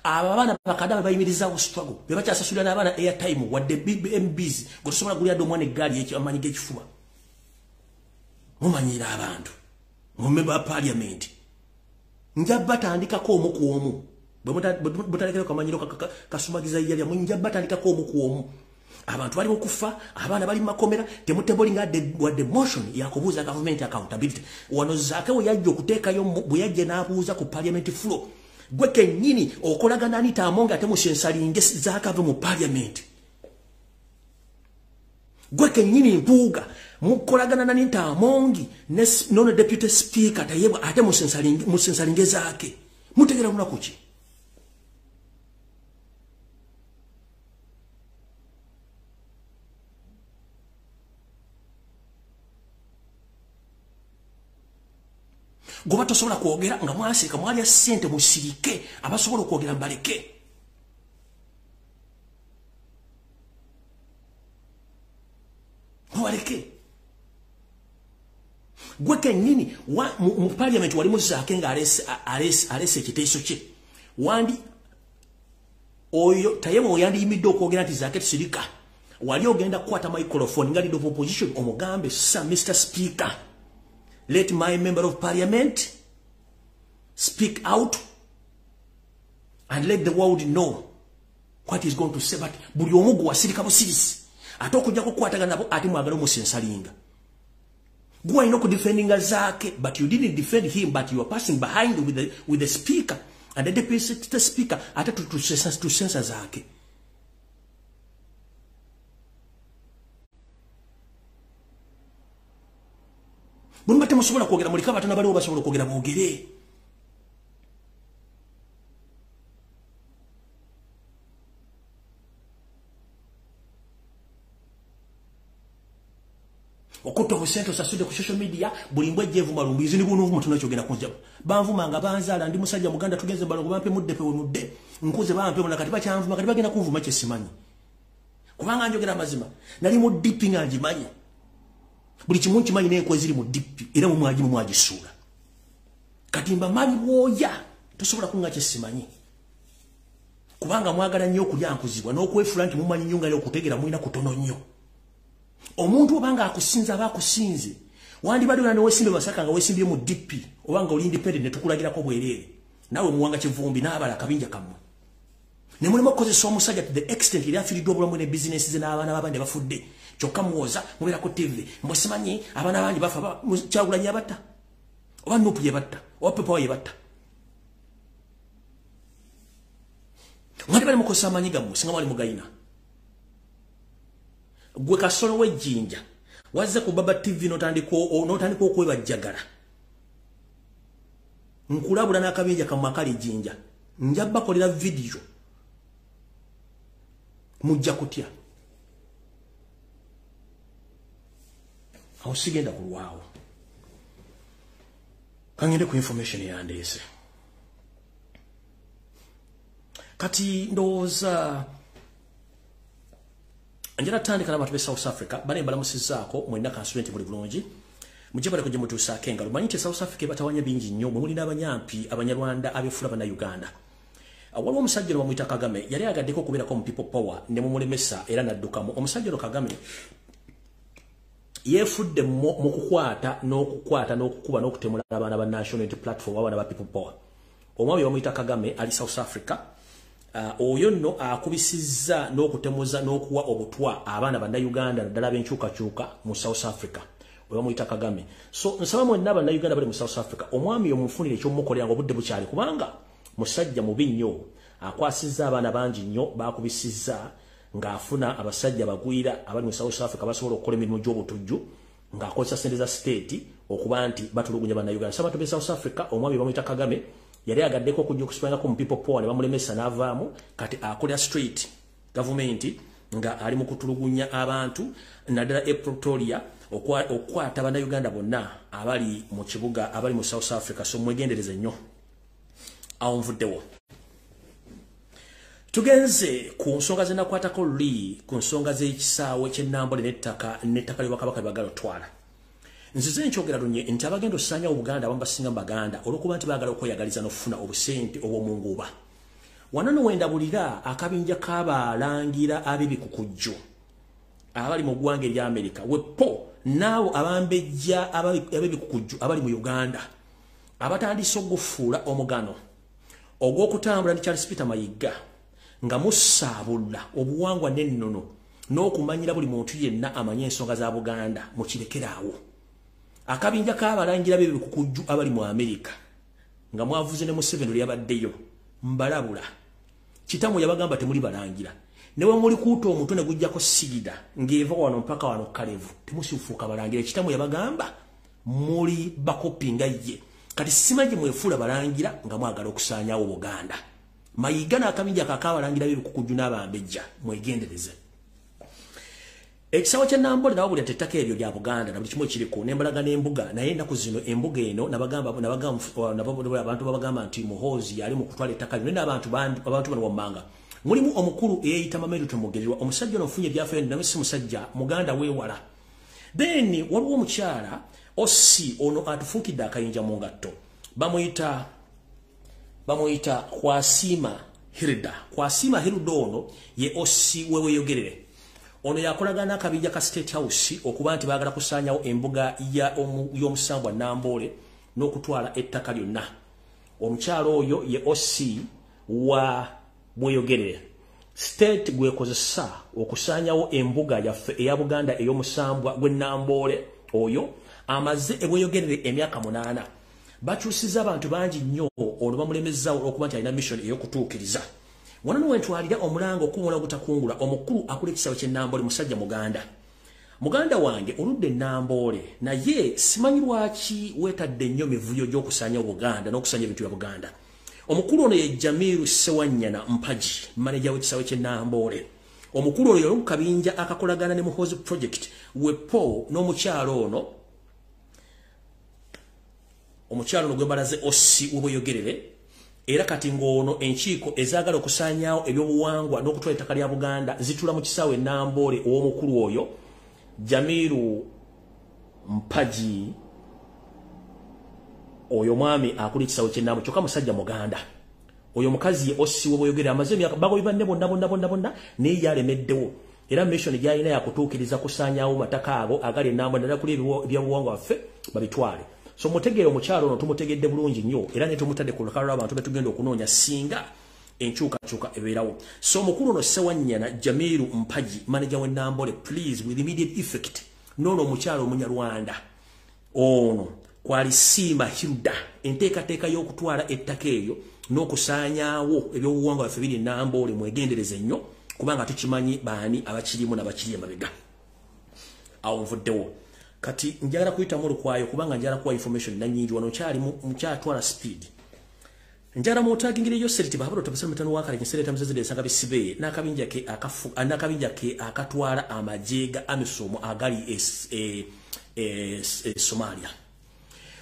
Speaker 1: Abaana bakadama bayimirizaawo struggle be bakyasasulira n'abaana airtime wadde MBs gwe tosobola gulya dde omwana eggaali amaanyi g'ekifuba. Mumanyiira abantu mu member wa parliament. Nja batandikako omu ku omu. Bwe mutalekera kamanyiro kasumagiza yalya munja batandikako omu ku omu. Abantu bali mukufa, abaana bali makomera, temutebolinga wadde motion ya kubuuza government accountability. Wano Zaake we yajja okuteekayo bwe yajja n'abuuza ku parliament floor. Gwe kennyini okolagana Anita Among ate musensalinge Zaake ave mu parliament. Gwe kennyini Mpuuga mukolagana na Anita Among ne nono deputy speaker Tayebwa ate musensalinge Zaake. Mutegera lunaku ki? Goba tosobola kwogera nga mwasirika mwalya ssente musirike, abasobola okwogera mbaleke. Mubaleke. Gwe kennyini mu parliament walimu Zaake nga alese ekiteeso kye. Wandi oyo Tayebwa yandiyimidde okwogera nti Zaake tusirika. Wali ogenda kukwata microphone nga leader of opposition omugambe, "Sir, Mr. Speaker, let my member of parliament speak out and let the world know what he's going to say." But buli omu gwe wasirika busirisi ate okujja kukwatagana nabo ate mwagala omusensalinga. Gwe alina okudefendinga Zaake, but you didn't defend him, but you are passing behind with the speaker and the deputy speaker ate tusensa Zaake. Bwe temusobola kwogera muleka abatono baliwo basobola okwogera boogere. Okutta obusente osasudde ku social media, buli mbwa ejja lumbi izini bunuvuma tunakyogera kunja. Banvuma nga banzaala, ndi musajja muganda tugenze balongo bampe mudde pe mudde. Nkuze bampe muna kati bakyanvuma kati bagenda kunvuma kye simanyi. Kubanga njogera amazima, nali mu DP nga ngimanyi. Buli kimu nkimanyi n'enkwe ziri mu DP era mu mwagimu mwagisuula. Kati mbamanyi bwoya tosobola kunga kye simanyi. Kubanga mwagala nnyo okulya nkuzibwa n'okwefuula nti mumanyi nnyo nga okutegeera mulina kutono nnyo. Omuntu obanga akusinza aba akusinze. Wandibadde olina ne weesimbye Masaka nga weesimbye mu DP obanga oli independent ne tukulagirako bwereere. Naawe Muwanga Kivumbi n'abala akabinja kammwe. Ne mulimu okukozesa omusajja to the extent eri afiiriddwa obulamu ne bizinesi ze n'abaana b'abandi bafudde. Kyokka muwoza mubeera ku TV mbu simanyi abaana bangi bafa, Kyagulanyi yabatta oba Nupu yebatta oba Pepa yebatta. Mwandibadde mukozesa amaanyi gammwe singa mwali mugayina. Gwe kasolo w'ejjinja wazze ku Baba TV n'otandika okwebajjagala. Nkulabula n'akabinja kammwe akali ejjinja. Nja bakolera vidiyo mujja kutya. Awo sigenda kulwawo. Kangende ku information yandeese. Kati ndowooza njala tandika n'abantu b'e South Africa bane mbalamusizzaako mwenna kansubire nti muli bulungi. Mujje baleko gye mutuusaako engalo. Manyi nti South Africa ebatawanya bingi nnyo, mwe mulina abanyampi Abanyarwanda abeefuula Bannayuganda. Waliwo omusajja ono bamuyita Kagame, yali ayagadde okubeerako mu People Power ne mumulemesa era n'addukamu. Omusajja ono Kagame yeefudde mu kukwata n'okukwata n'okukuba n'okutemula abaana ba National Unity Platform, abaana ba People Power. Omwami bamuyita Kagame ali South Africa. Oyo nno akubisizza n'okutemuza n'okuwa obutwa abaana Bannayuganda naddala ab'enkyukakyuka mu South Africa. Oyo bamuyita Kagame. So nsaba mwenna Bannayuganda bali mu South Africa, omwami omufunire eky'omukolera ng'obudde bukyali, kubanga musajja mubi nnyo, akwasizza abaana bangi nnyo, baakubisizza ng'afuna abasajja bagwira abali mu South Africa basobola okukola emirimu gy'obutujju ng'akozesa ssente za state okuba nti batulugunya Bannayuganda. So abantu b'e South Africa, omwami bamuyita Kagame yali agaddeko okujja okusibangako mu People Power ne bamulemesa n'avaamu. Kati akolera straight gavumenti nga ali mu kutulugunya abantu naddala e Pretoria, okukwata Bannayuganda bonna abali mu kibuga, abali mu South Africa. So mwegendereze nnyo. Awo nvuddewo. Tugenze ku nsonga ze nakwatako luli, ku nsonga z'ekisaawe ky'Ennambole n'ettaka ly'Obwakabaka lye baagala otwala. Nzize nkyogera lunye nti abagenda osaanyawo Buganda abamu basinga mu Baganda olw'okuba nti baagala okweyagaliza n'okufuna obusente obw'omunguuba. Wano nno we ndabulira akabinja k'abalangira ab'ebikukujju abali mu ggwanga erya Amerika, wepo n'abo abambejja ab'ebikukujju abali mu Uganda abatandise ogufuula omugano Ogw'okutambula ne Charles Peter Mayiga nga musaabula obuwangwa n'ennono n'okumanyira buli muntu yenna amanye ensonga za Buganda, mukirekeraawo. Akabinja k'abalangira b'ebikukujju abali mu Amerika nga mwavuze ne Museveni lwe yabaddeyo, mbalabula. Kitammwe yabagamba temuli balangira. Ne bwe muli kuuta omutwe ne gujjako sigida ng'eva wano mpaka wano kalevu, temusifuuka balangira. Kitammwe yabagamba muli bakopi nga ye. Kati simanyi mwefuula balangira nga mwagala okusaanyaawo Buganda. Mayiga n'akabinja k'abalangira b'ebikukujju n'abambejja, mwegendereze. Ekisawo kya Nambole nabo buli ettaka eryo lya Buganda na buli kimu ekiriko n'embalaga n'embuga, naye ennaku zino embuga eno nabagamba abantu babagamba nti Muhoozi yali mu kutwala ettaka lino n'abantu abantu bano wammanga. Mulimu omukulu eyeeyita Mamedu Temugererwa, omusajja ono nfunye ebyafaayo naye si musajja Muganda weewala. Then waliwo omukyala Ossi ono atufuukidde akayinja mu ngatto, bamuyita Kwasima Hilda. Kwasima Hilda ono ye Ossi weweyogerere. Ono yakolagana n'akabinja ka State House okuba nti baagala kusaanyawo embuga y'omusambwa Namboole n'okutwala ettaka lyonna. Omukyala oyo ye Ossi wa Bweyogerere. State gwekozesa okusaanyawo embuga yaffe eya Buganda ey'omusambwa gw'e Namboole oyo amaze ebweyogerere emyaka 8. Bakyusiza abantu bangi nnyo ono bamulemezaawo olw'okuba nti alina mission ey'okutuukiriza. Wano nno wentwalira omulanga okuwona ogutakungula omukulu akula ekisawo ky'e Namboole musajja Muganda. Muganda wange oludde Namboole naye simanyi lwaki weetadde nnyo mivuyo gy'okusaanyawo Buganda n'okusaanya ebintu bya Buganda. Omukulu ono ye Jamiru Sewanyana Mpagi, maneja w'ekisawo ky'e Namboole. Omukulu ono yali mu kabinja akakolagana ne Muhoozi Project wepo n'omukyalo ono. Omukyalo ono gwe balaze Ossi w'Obweyogerere. Era kati ng'ono enkiiko ezaagala okusaanyaawo ebyobuwangwa n'okutwala ettaka lya Buganda zituula mu kisaawe Namboole ow'omukulu oyo Jamiru Mpagi. Oyo mwami akuli ekisaawe ky'e Namboole kyokka musajja Muganda. Oyo mukazi ye Ossi w'Obweyogerere amaze emyaka bagobi banne bonna bonna bonna bonna naye yalemeddewo. Era mission gy'alina yakutuukiriza kusaanyaawo mataka ago agali e Namboole naddala kuli ebyobuwangwa baffe babitwale. So mutegeere omukyalo ono tumutegedde bulungi nnyo era ne tumutadde ku lukalala lw'abantu betugenda okunoonya singa enkyukakyuka ebeerawo. So omukulu ono Sewanyana Jamiru Mpagi, manager w'e Namboole, please with immediate effect. N'ono omukyalo Omunyarwanda ono Kwalisiima Hilda, enteekateeka y'okutwala ettaka eryo n'okusaanyaawo ebyobuwangwa byaffe biri e Namboole mwegendereze nnyo kubanga tukimanyi baani abakirimu n'abakiri emabega. Awo nvuddewo. Kati njagala kuyitamu olukwayo kubanga njagala kuwa information nannyingi wano nkyatwala speed. Njagala mutagingira yo seriti bahaburo tabasema mitano wakale kinsereta mzeze desanga bisibe n'akabinja ke akafu n'akabinja ke akatwala amagye ga AMISOM agali Somalia.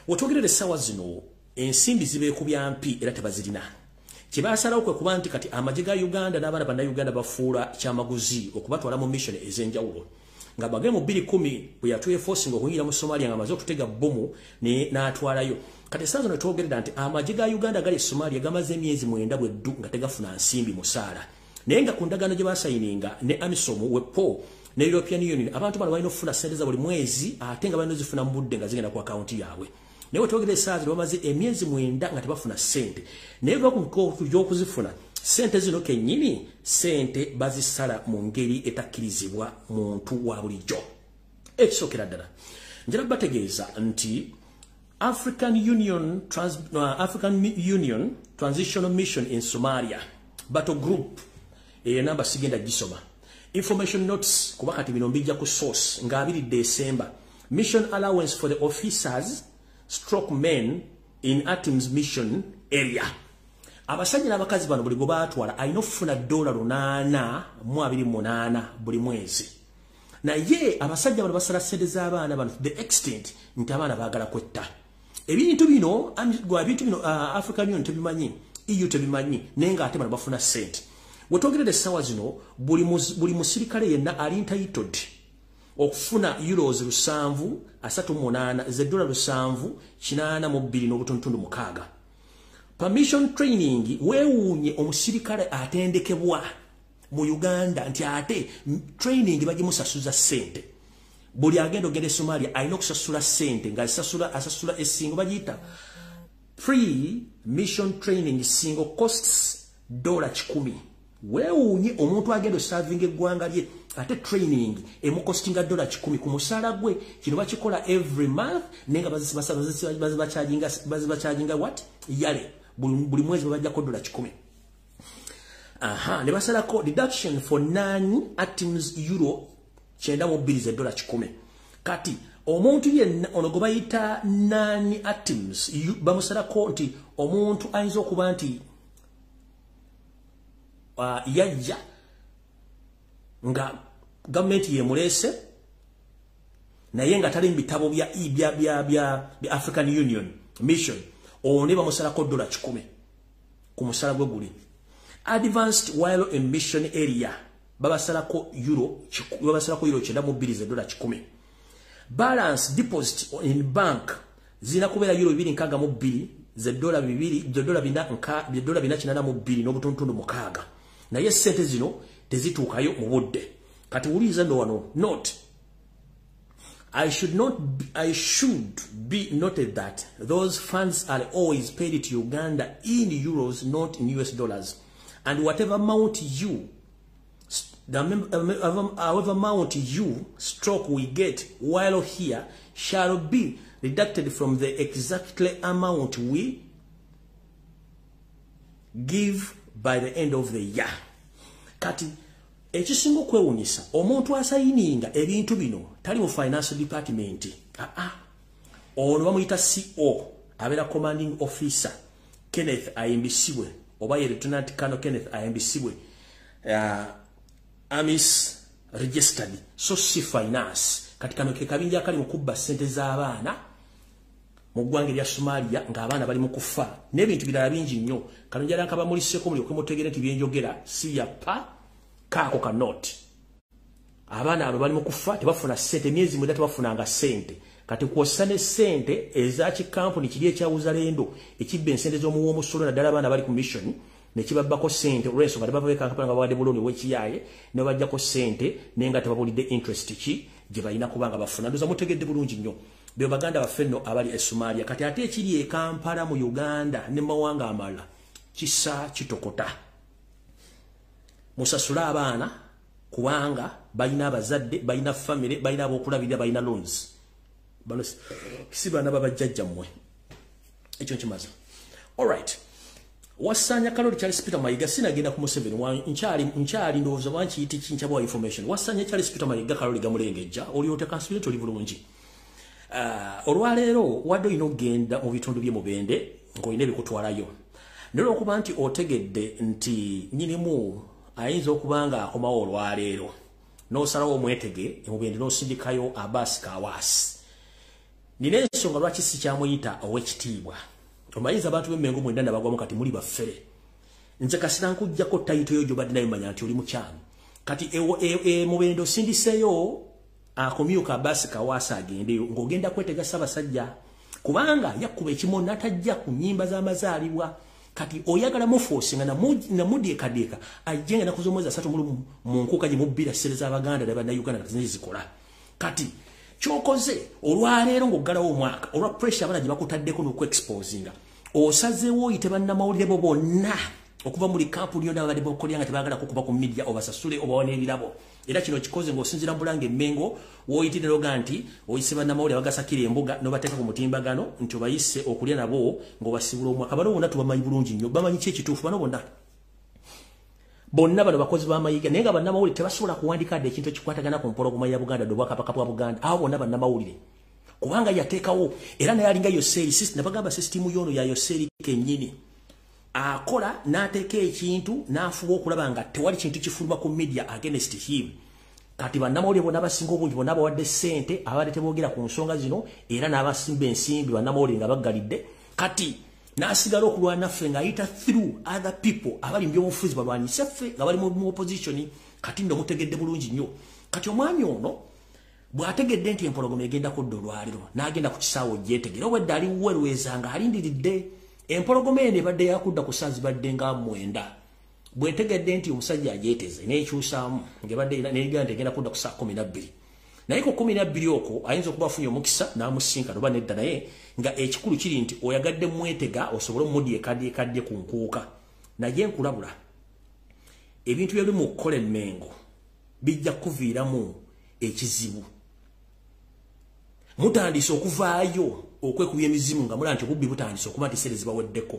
Speaker 1: Wotwogerera essaawa zino ensimbi zibeekubya mpi era tebazirina. Kye baasalawo kwe kuba nti kati amagye ga Uganda n'abaana bannayuganda bafuula kyamaguzi okubatwala mu mission ez'enjawulo. Nga bagee mu 2010 bwe yatweforcinga okuyingira mu Somalia nga amaze okutega bbomu n'atwalayo. Kati essaawa zino twogerera nti amagye ga Uganda gali e Somalia gamaze emyezi 9 bweddu nga tegafuna nsimbi musaala. Naye nga ku ndagaano gye baasayininga ne AMISOM wepo ne European Union abantu bano balina okufuna ssente za buli mwezi ate nga balina ozifuna mu budde nga zigenda ku akawunti yaabwe. Naye wetwogera essaawa zino bamaze emyezi 9 nga tebafuna ssente. Naye okuzifuna ssente zino kennyini ssente bazisala mu ngeri etakkirizibwa muntu wa bulijjo. Ekisookera ddala njala bategeeza nti African Union Transitional Mission in Somalia Battle Group eyo namba sigenda gisoma. Information notes kuba kati bino mbijja ku source nga 2 December. Mission allowance for the officers stroke men in ATIMS mission area. Abasajja n'abakazi bano buli gwe baatwala alina okufuna $828 buli mwezi. Naye abasajja bano basala ssente z'abaana bano to the extent nti abaana baagala kwetta. Ebintu bino African Union tebimanyi, EU tebimanyi, naye ng'ate bano bafuna ssente. Wetwogerera essaawa zino buli musirikale yenna ali entitled okufuna euros 738 ze $782.6. Permission training weewuunye omusirikale atendekebwa mu Uganda nti ate training bagimusasuza ssente. Buli agenda ogenda e Somalia alina okusasula ssente nga asasula esingo bagiyita Pre-mission training single costs $100. Weewuunye omuntu agenda osavinga eggwanga lye ate training emukostinga $100 ku musaala gwe. Kino bakikola every month, naye nga bazibacharginga what? Yale buli mwezi babajjako $100. Aha, ne basalako deduction for 9 items €92 ze $100. Kati omuntu yenna ono gwe bayita 9 items bamusalako nti omuntu ayinza okuba nti yajja nga gavumenti yemuleese naye nga tali mu bitabo bya African Union mission, ono ne bamusalako $100 ku musala gwe guli. Advanced while in mission area babasalako €92 ze $100. Balance deposit in bank zina kubeera €262 ze $2 ze $482.6, naye sente zino tezituukayo mu budde. Kati wuliriza nno wano note, I should be noted that those funds are always paid to Uganda in euros, not in US dollars, and whatever amount you however amount you stroke we get while here shall be deducted from the exactly amount we give by the end of the year. Kati ekisinga okwewunyisa, omuntu asayininga ebintu bino tali mu finance department. Ono bamuyita CO, abeera commanding officer Kenneth Ayimbisibwe, oba ye Lieutenant Colonel Kenneth Ayimbisibwe, AMIS registered, so si finance. Kati kano ke kabinja akali mu kubba ssente z'abaana mu ggwanga erya Somalia ng'abaana bali mu kufa n'ebintu birala bingi nnyo. Kano njala nkabamuliseko mulyoke mutegeere nti byenjogera si ya pa kaako ka note. Abaana abo bali mu kufa, tebafuna ssente, emyezi 9 tebafunanga ssente. Kati kwossa ne ssente eza kikampuni kiri ekya Uzalendo ekibba ensente z'omuwa omusolo, naddala abaana bali ku mission, ne kibabbako ssente olw'ensonga tebava Kampala nga bawadde buloni ow'ekiyaaye, ne babajjako ssente naye nga tebabulidde interest ki gye balina kuba nga bafuna. Ndowooza mutegedde bulungi nnyo. Be baganda baffe nno abali e Somalia. Kati ate ekiri e Kampala mu Uganda ne mawanga amalala kisa kitokota. Musasule abaana kubanga balina abazadde, balina famire, balina ab'okulabirira, balina loans. Bano si baana babajjajjammwe. Ekyo nkimaze. Alright. Wasanya Kaloli Charles Peter Mayiga, sinagenda ku Museveni, nkyali ndowooza wankiyita kinkyabwa information. Wasanya Charles Peter Mayiga Kaloli gamulengejja, oli otya kansubire toli bulungi. Olwaleero wadde olina okugenda mu bitundu by'e Mubende ng'olina ebikutwalayo, naye olwokuba nti otegedde nti nnyinimu ayinza okuba nga akomawo olwaleero, n'osalawo omwetege e Mubende n'osindikayo Abbas Kawaasi. Nina ensonga lwaki sikyamuyita ow'ekitiibwa. Omanyiza abantu b'Emmengo mwenna nabagwamu kati muli baffere. Nze kasita nkuggyako title yo gy'obadde nayo manya nti oli mukyamu. Kati Mubende osindiseyo akomyuka Abbas Kawaasi agendeyo ng'ogenda kwetega Ssaabasajja, kubanga yakkuba ekimo n'atajja ku nnyimba z'amazaalibwa. Kati oyagala muforcinga namudyekadyeka ajje nga ennaku z'omwezi 31 mu nkuuka gye mubbira ssente z'Abaganda ne Bannayuganda kati zikola. Kati kyokoze olwaleero ng'oggalawo omwaka olwa pressure abaana gye bakutaddeko n'okuexposinga, osazeewo oyite bannamawulire bo bonna okuva muli kampuni yonna babadde bakolera nga tebaagala kukuba ku media, obasasule obawa n'ebirabo. Era kino kikoze ng'osinziira mu Bulange Mmengo w'oyitire n'oga nti oyise bannamawulire abagasakira embuga n'obateeka ku mutimbagano nti obayise okulya nabo ng'obasibula omwaka. Bano bonna tubamanyi bulungi nnyo, bamanyi ki ekituufu. Bano bonna bano bakozi b'amayiga, naye nga bannamawulire tebasobola kuwandika dde ekintu ekikwatagana ku mpologoma ya Buganda n'obwakabaka bwa Buganda. Abo bonna bannamawulire, kubanga yateekawo era naye alinga Yoseeri. Nabagamba sisitimu y'ono ya Yoseeri kennyini akola n'ateeka ekintu n'afuba okulaba nga tewali kintu kifuluma ku media against him. Kati bannamawulire bonna abasinga obungi bonna bawadde ssente abadde teboogera ku nsonga zino, era n'abasimba ensimbi bannamawulire nga baggalidde. Kati n'asigala okulwana naffe ng'ayita through other people abali mu byobufuzi balwanyise ffe nga bali mu opposition. Kati nno mutegedde bulungi nnyo. Kati omwami ono bw'ategedde nti empologoma egenda kudda olwaleero, n'agenda ku kisaawe ogyetegere. Obwedda ali werweza nga alindiridde empologoma eno ebadde yakudda ku ssaawa zibadde nga 9. Bwetegedde nti omusajja agyeteze n'ekyusaamu ng'ebadde negenda nti egenda kudda ku ssaawa 12. Naye ku 12 okwo ayinza okuba afunye omukisa n'amusinkana oba nedda, naye nga ekikulu kiri nti oyagadde mwetega osobole omudi ekadde ku nkuuka. Naye nkulabula, ebintu byali mu kukola emmengo bijja kuviiramu ekizibu. Mutandise okuvaayo okwekubya emizimu nga mulaba nti obubbi butandise okuba nti ssente zibaweddeko.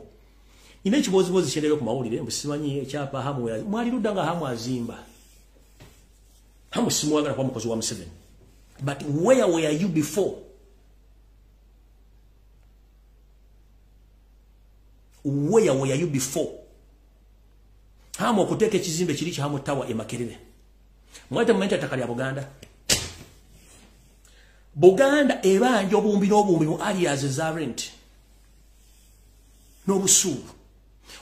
Speaker 1: Nina ekibozibozi kyendabye ku mawulire, mbu simanyi ekyapa Hamu, mwali ludda nga Hamu azimba. Hamu simwagala kuba mukozi wa Museveni. But where were you before? Where were you before? Hamu okuteeka ekizimbe kiri kya Hamu Tower e Makerere. Mwete mumenti ettaka lya Buganda. Buganda ebanja obuwumbi n'obuwumbi mu areas eza rent n'obusuulu,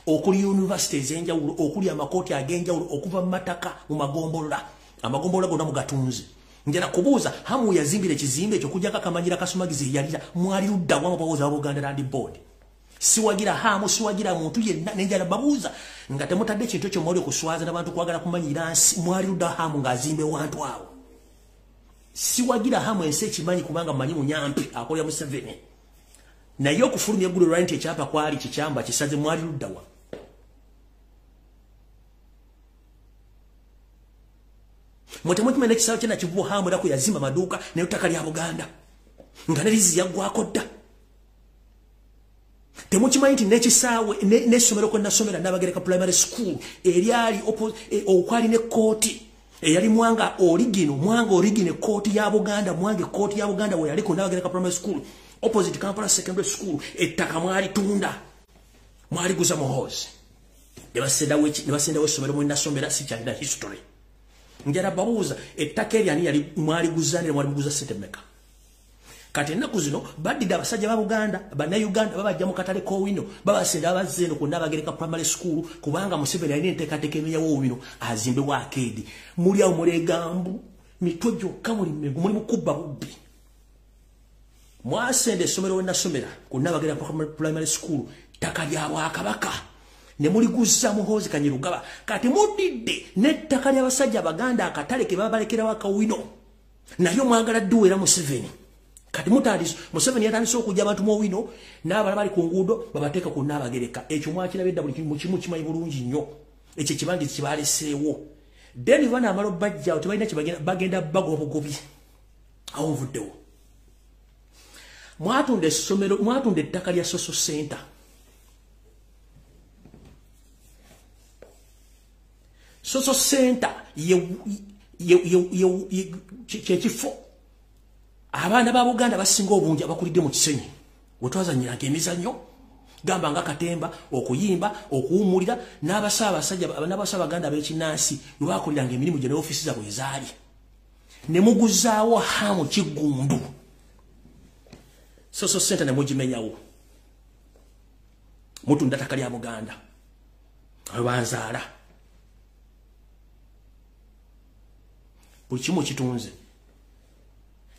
Speaker 1: okuli university ez'enjawulo, okuli amakooti ag'enjawulo, okuva mu mataka mu magombolola. Amagombolola gonna mugatunze. Njala kubuuza, Hamu yazimbira ekizimbe ekyo okujjako akamanyira kasumagizi yalira, mwali ludda wa abawoza ba Buganda Land Board? Siwagira Hamu, siwagira muntu yenna, nenjala babuuza nga temutadde ekintu ekyo mwali okuswaza n'abantu kwagala kumanyira nsi, mwali ludda Hamu ng'azimba ewantu awo? Siwagira Hamu, ensi ekimanyi, kubanga mmanyi munyampi akolera Museveni. Naye okufulumya eggulo lwali nti ekyapa kwali kikyamba kisaze, mwali luddawa? Mwe temukimanyi n'ekisaawe kye Nakivubo Hamu era kwe yazimba amaduuka naye ttaka lya Buganda nga ne liizi yaggwako dda. Temukimanyi nti n'ekisaawe n'essomero kwe nasomera Nabagereka Primary School eryali okwali n'ekkooti eyali Mwanga Origino, Mwanga Origino ekkooti ya Buganda, Mwanga ekkooti ya Buganda we yali ku Nabagereka Primary School opposite Kampala Secondary School, ettaka mwalitunda, mwaliguza Muhoozi ne basendawo essomero mwe nasomera. Sikyalina history. Njala babuuza, ettaka eryo ani yali mwaliguza ne mwaliguza ssente mmeka? Kati ennaku zino baddidde abasajja ba Buganda, bannayuganda, babajja mu katale k'Owino, babasenda babazza eno ku Nabagereka Primary School, kubanga Museveni alina enteekateeka emenyawo Owino azimbewo akeedi. Muli awo mulegambu mitwe gyokka, muli Mmengo, muli mukubba bubbi. Mwasenda essomero we nasomera ku Nabagereka Primary School, ttaka lya Bwakabaka, ne muliguza Muhoozi Kainerugaba. Kati muddidde n'ettaka ly'abasajja Abaganda, akatale ke babalekerawo akawino, naye mwagala dduwera Museveni. Kati mutandise, Museveni yatandise okujja abantu mu Owino n'abalala bali ku nguudo babateeka ku Naabagereka. Ekyo mwakirabye dda, buli kimu kimanyi bulungi nnyo. Ekyo ekibangirizi kibaleseewo. Then banaamala obbajjawo, tebalina kyebagenda, bagenda bagoba bugobi. Awo nvuddewo. Mwatunda essomero, mwatunda ettaka lya Social Center. Social Center kyekifo abaana ba Buganda basinga obungi abakulidde mu Kisenyi wetwazanyiranga emizannyo, gamba nga katemba, okuyimba, okuwummulira, n'abasaabasajja n'abasaaba Baganda ab'ekinnansi we bakoliranga emirimu gye ne ofiisi zaabwe ezaali. Ne muguzaawo Hamu Kiggundu Social Center ne mugimenyawo. Mutunda ttaka lya Buganda awe banzaala, buli kimu kitunze.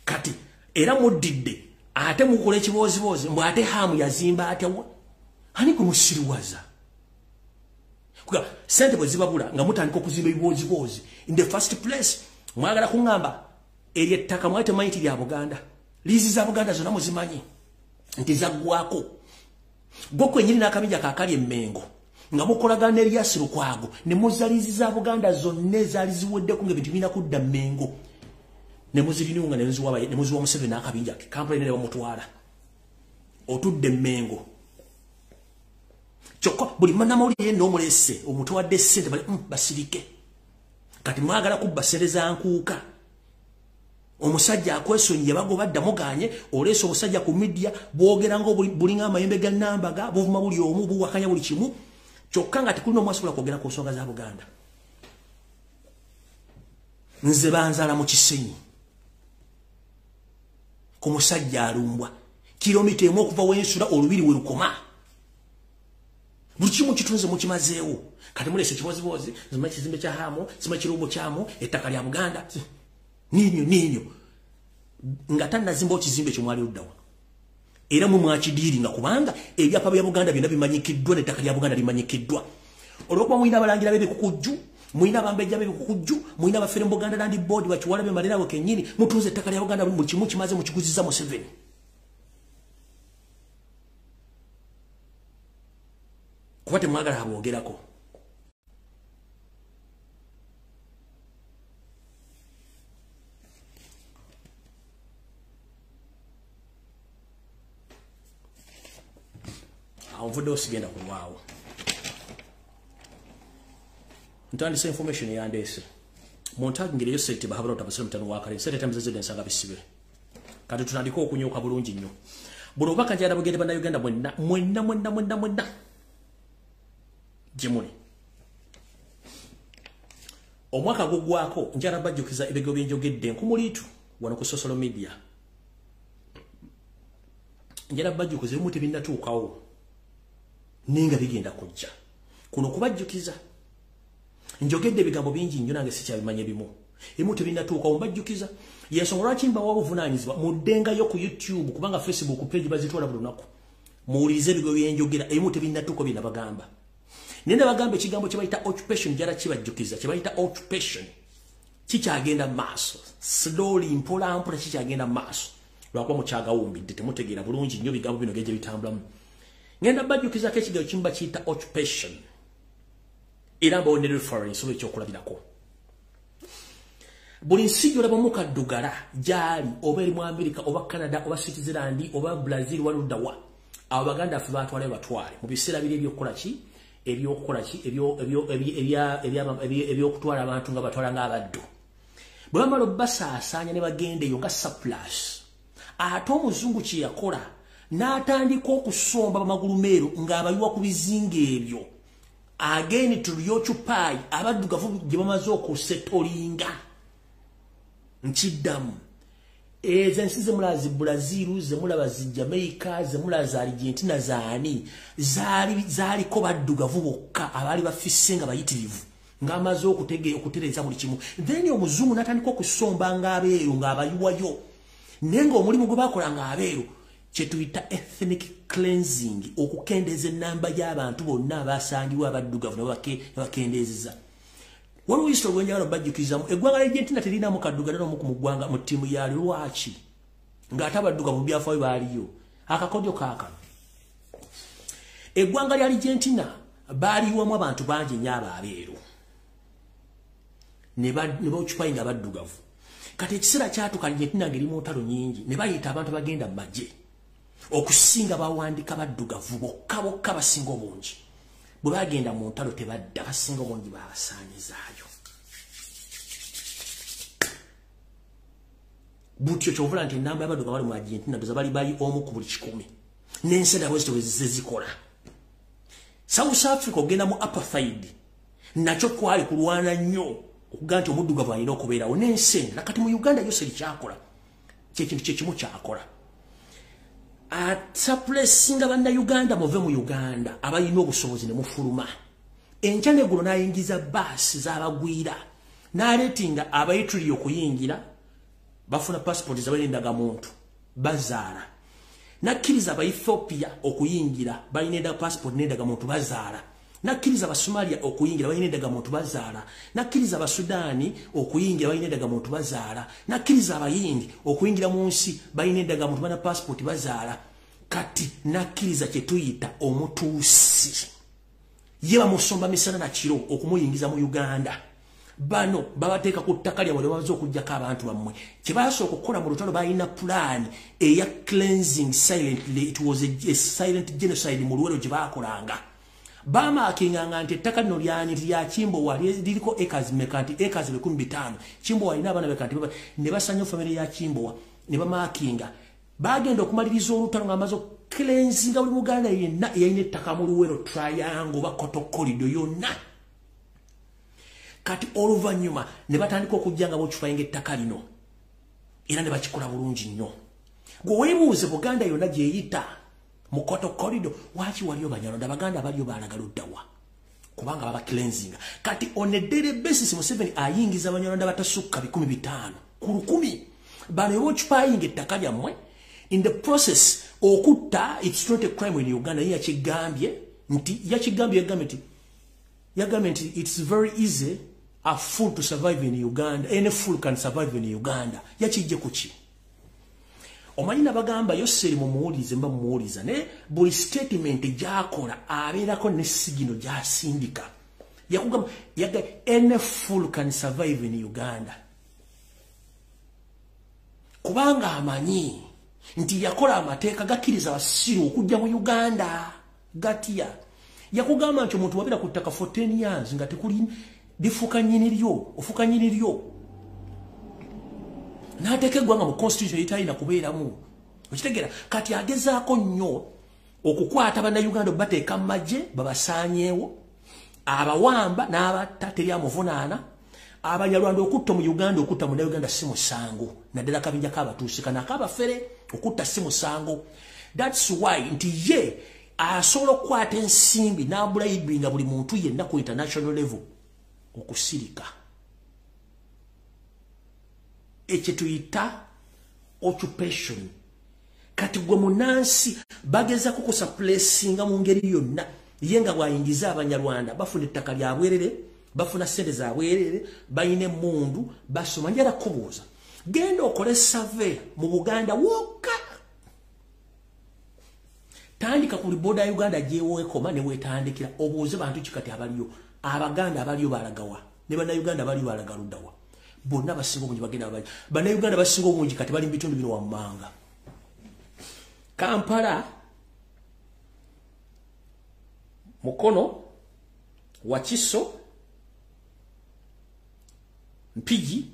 Speaker 1: Kati era muddidde ate mukola ekibooziboozi mbu ate Hamu yazimba atya? Ani gwe musiriwaza? Kuga sente bwe zibabula nga mutandika okuzimba ebibooziboozi. In the first place, mwagala kuŋŋamba eryo ettaka mwali temumanyi nti lya Buganda? Liizi za Buganda zonna muzimanyi nti zaggwako. Gwe kwennyini n'akabinja kaakali emmengo nga mukolagana n'Erias Lukwago ne muzza liizi za Buganda zonna ezaali ziweddeko ng'ebintu birina kudda Mmengo, ne muzirinunga ne muziwa Museveni n'akabinja ke Kampala ne bamutwala. Otudde Mmengo, kyokka buli munnamawulire yenna omulese omutuwadde ssente bali basirike. Kati mwagala kubba ssente za nkuuka. Omusajja akwesonyiye bagoba dda, muganye. Oleese obusajja ku media bwogera nga bulinga amayembe ga nambaga, buvuma buli omu, buwakanya buli kimu, kyokka nga tekulina omu asobola kwogera ku nsonga za Buganda. Nze banzala mu Kisenyi ku musajja alumbwa, kilomita 1 okuva wensula olubiri we lukoma. Buli kimu kitunze, mukimazeewo. Kati mulese ekibozibozi, zimanyi kizimbe kya Hamu, simanyi kirumbo kyamu, ettaka lya Buganda ninyo ninyo. Nga tannazimba ekizimbe ekyo mwali luddawa? Era mwe mwakidiiringa, kubanga ebyapa bya Buganda byonna bimanyikiddwa n'ettaka lya Buganda limanyikiddwa. Olwokuba mulina abalangira b'ebikukujju Mulina abambejja b'ebikukujju, mulina abafere mu Buganda Land Board bakiwala bemalira abo kennyini, mutunze ettaka lya Buganda buli kimu kimaze mukiguziza Museveni. Kuba temwagala aboogerako. Awo nvuddewo sigenda kulwawo. Ntandise information eyandeese. Muntagingire Yosef Bahabura otabasira mutano wa kale. Sente tamuzeze ensanga bisibe. Kati tutandike okunyooka bulungi nnyo. Buno obubaka njagala bugende Bannayuganda mwenna mwenna mwenna mwenna mwenna. Gye muli. Omwaka gugwako njagala bajjukiza ebigo bye njogedde nkumuliitu wano ku social media. Njagala bajjukiza ebimu tebinnatuukawo naye nga bigenda kujja. Kuno kubajjukiza njogedde ebigambo bingi nnyo nange sikyabimanya ebimu. Ebimu tebinnatuukawo mbajjukiza. Yensonga lwaki mbawa obuvunaanyizibwa muddengayo ku YouTube kubanga Facebook page bazitwala buli lunaku. Muwulirize ebigo bye njogera ebimu tebinnatuukawo bye nabagamba. Nenda bagamba ekigambo kye bayita occupation njala kibajjukiza kye bayita occupation kikyagenda maaso slowly mpola mpola kikyagenda maaso lwakuba mukyagawumbidde temutegeera bulungi nnyo bigambo bino geje bitambulamu. Ngenda bajjukizako ekigambo kimu bakiyita occupation era mbawo ne reference oba ekyokulabirako. Buli nsi gy'olabamu kaddugala gy'ali oba eri mu America oba Canada oba Switzerland oba Brazil waludda wa abo baganda baffe batwalayo batwale mu biseera biri ebyokukola ki ebyokukola ki ebyokutwala abantu nga batwala ng'abaddu. Bwe bamala obbasaasaanya ne bagenda eyo nga surplus, ate omuzungu kye yakola n'atandika okusomba bamagulumeeru ng'abayiwa ku bizinga ebyo again to reoccupy abaddugavu gye bamaze okusetolinga. Nkiddamu ezo ensi zemulaba zi Brazil, zemulaba zi Jamaica, zemulaba za Argentina zaani zaaliko baddugavu bokka abaali bafisse nga bayitirivu ng'amaze okutereeza buli kimu. Then omuzungu n'atandika okusomba ng'abeeru ng'abayiwayo naye ng'omulimu gwe bakola ng'abeeru kye tuyita ethnic cleansing, okukendeeza ennamba y'abantu bonna abasangibwa abaddugavu ne bakendeezeza. Waliwo history gwe njagala obajjukizamu. Eggwanga lya Argentina teririnamu kaddugala n'omu mu ggwanga mu ttiimu yaalyo. Lwaki? Ng'ate abaddugavu mu byafaayo baaliyo. Akakodyo kaakano. Eggwanga lya Argentina baaliyiwamu abantu bangi nnyo abaabeeru ne baoccupyinga abaddugavu. Kati ekiseera kyatuuka Argentina ng'eri mu ntalo nnyingi ne bayita abantu bagenda mu magye okusinga bawandika baddugavu bokka bokka basinga obungi. Bwe bagenda mu ntalo tebadda, basinga obungi babasaanyizaayo. Butyo kyovula nti ennamba y'abaddugavu bali mu Argentina ndoza bali bali 1 ku buli 100. N'ensi endala bwe zityo bwe zizze zikola. South Africa ogenda mu apartheid nakyo kwali kulwana nnyo okugaa nti omuddugavu alina okubeerawo n'ensi endala. Kati mu Uganda yo seri kyakola kyekintu kyekimu kyakola. Atsapulesinga Bannayuganda muve mu Uganda abalina obusobozi ne mufuluma. Enkya n'eggulo n'ayingiza baasi z'abagwira n'aleetinga abayituli okuyingira bafuna passport zabalina endagamuntu bazaala. Nakkiriza Abaethiopia okuyingira balina enda passport n'endagamuntu bazaala. Nakkiriza Abasomalia okuyingira balina endagamuntu bazaala. Nakkiriza Abasudaani okuyingira balina endagamuntu bazaala. Nakkiriza Abayindi okuyingira mu nsi balina endagamuntu balina passport bazaala. Kati nakkiriza kye tuyita omutuusi ye bamusomba misana na kiro okumuyingiza mu Uganda. Bano babateeka ku ttaka lyammwe ne bamaze okuggyako abantu bammwe. Kye baasooka okukola mu lutalo balina pulaani eya cleansing silently. It was a silent genocide mu Luwero gye baakolanga. Bamaakinganga nti ettaka lino lyani nti lya Kimbowa liriko acres meka nti acres 5,000. Kimbowa alina abaana beka nti ne basanya famire ya Kimbowa ne bamaakinga. Bagenda okumaliriza olutalo ng'amaze okucleansinga buli Muganda yenna eyalina ettaka mu Luwero Triangle oba Koto Corridor yonna. Kati oluvannyuma ne batandika okujja nga boccupyinga ettaka lino era ne bakikola bulungi nnyo. Gwe weebuuze Buganda yonna gy'eyita mu Koto Corridor waki waliyo Banyarwanda, Abaganda baliyo baalaga ludda wa? Kubanga baba cleansinga. Kati on a daily basis Museveni ayingiza Abanyarwanda batasukka 5,000 ku 1,000. Bano boccupyinga ettaka lyammwe in the process okutta. It's not a crime in Uganda. Ye yakigambye nti yagambye nti it's very easy A fool to survive in Uganda, any fool can survive in Uganda. Yakijje kuki? Omanyi nabagamba Yoseri mumuwulize mba mumuwuliza ne buli statement gy'akola abeerako ne sigino gy'asindika. Yakugamba yaga any fool can survive in Uganda. Kubanga amanyi nti yakola amateeka gakkiriza abasiru okujja mu Uganda gatya. Yakugamba nti omuntu wabeera ku ttaka for 10 years nga tekuli lifuuka nnyini lyo, ofuuka nnyini lyo. N'ateeka eggwanga mu constitution etalina kubeeramu. Okitegeera? Kati agezaako nnyo okukwata bannayuganda obateeka mu magye babasaanyeewo, abawamba n'abatta teri amuvunaana. Abanyarwanda okutta mu Uganda, okutta munnayuganda si musango, naddala akabinja k'Abatuusi kano ak'abafere, okutta si musango. That's why nti ye asobola okukwata ensimbi n'abribinga buli muntu yenna ku international level okusirika. Ekyo tuyita occupation. Kati gwe munansi bagezaako kusuppressinga mu ngeri yonna. Ye nga bw'ayingiza Abanyarwanda bafuna ettaka lya bwerere, bafuna ssente za bwerere, balina emmundu, basoma. Njala kubuuza, genda okole survey mu Buganda wokka, tandika ku border ya Uganda gyeweekoma ne weetandikira, obuuze bantu ki kati abaliyo. Abaganda abaliyo balagawa ne Bannayuganda abaliyo balaga luddawa? Bonna basinga obungi bagenda bali Bannayuganda basinga obungi kati bali mu bitundu bino wammanga: Kampala, Mukono, Wakiso, Mpigi,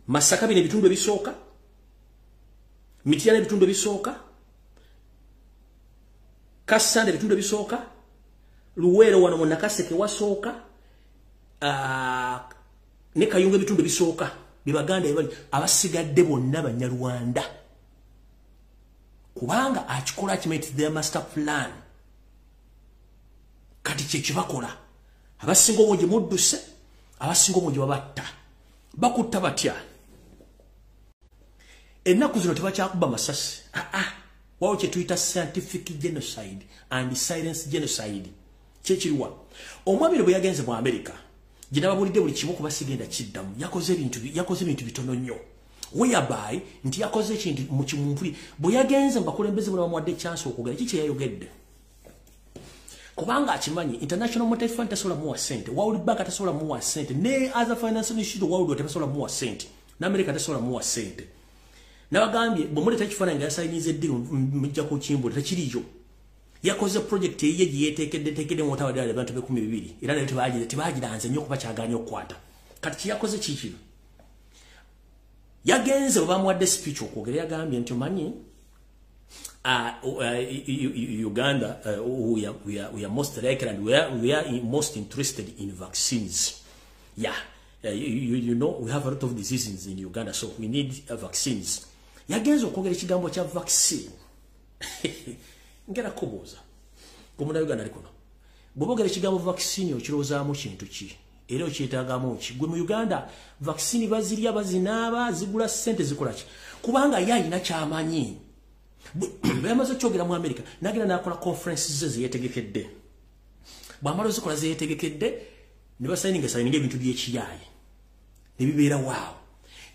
Speaker 1: Masaka, bino ebitundu ebisooka, Mityana ebitundu ebisooka, Kassanda ebitundu ebisooka, Luweero wano mu Nakaseke wasooka, ne Kayunga ebitundu ebisooka bye Baganda ebali. Abasigadde bonna Banyarwanda, kubanga akikola akimanyi their master plan. Kati kyekibakola, abasinga obungi mudduse, abasinga obungi babatta. Bakutta batya? Ennaku zino tebakyakuba masasi. Aa, wawo kyetuyita scientific genocide and silence genocide. Kyekiriwa? Omwami bwe yagenze mu America, gye nababulidde buli kimu kuba sigenda kiddamu, yakoze ebintu bitono nnyo, whereby nti yakoze ekintu mu kimumpuli. Bwe yagenze mu bakulembeze bonna bamuwadde chance okwogera, ki kyeyayogedde? Kubanga akimanyi International Monetary Fund tasobola muwa sente, World Bank tasobola muwa sente, ne other financial institute world tebasobola muwa sente, ne America tasobola muwa sente. Nabagambye bwe muleeta ekifaananyi nga yasayiniza eddiru mujja kukimbula, tekiriyo. Yakoze project eyiye gye yeeteekedde teekedde mu otawadde abantu 2000, era nayo tebagiranze nnyo kuba kyagaanye okukwata. Kati kyeyakoze kiikino: yagenze bwe bamuwadde speech okwogera, yagambye nti omanyi Uganda, we are most likely and we are most interested in vaccines. Yeah, you know we have a lot of diseases in Uganda, so we need vaccines. Yagenze okwogera ekigambo kya vaccine. Ngera kubuuza gwe Uganda ali kuno, bw'oboogera ekigambo vaccine okirowoozaamu kintu ki era okyetaagamu ki? Gwe mu Uganda vaccine bazirya, bazinaaba, zigula ssente, zikola ki? Kubanga ye alina kyamanyi. Bwe yamaze okyogera mu America, nagenda n'akola conference ze zeyeetegekedde. Bw'amala ozikola zeyeetegekedde, ne basayininga sayininga ebintu by'ekiyaaye ne bibeera waawo.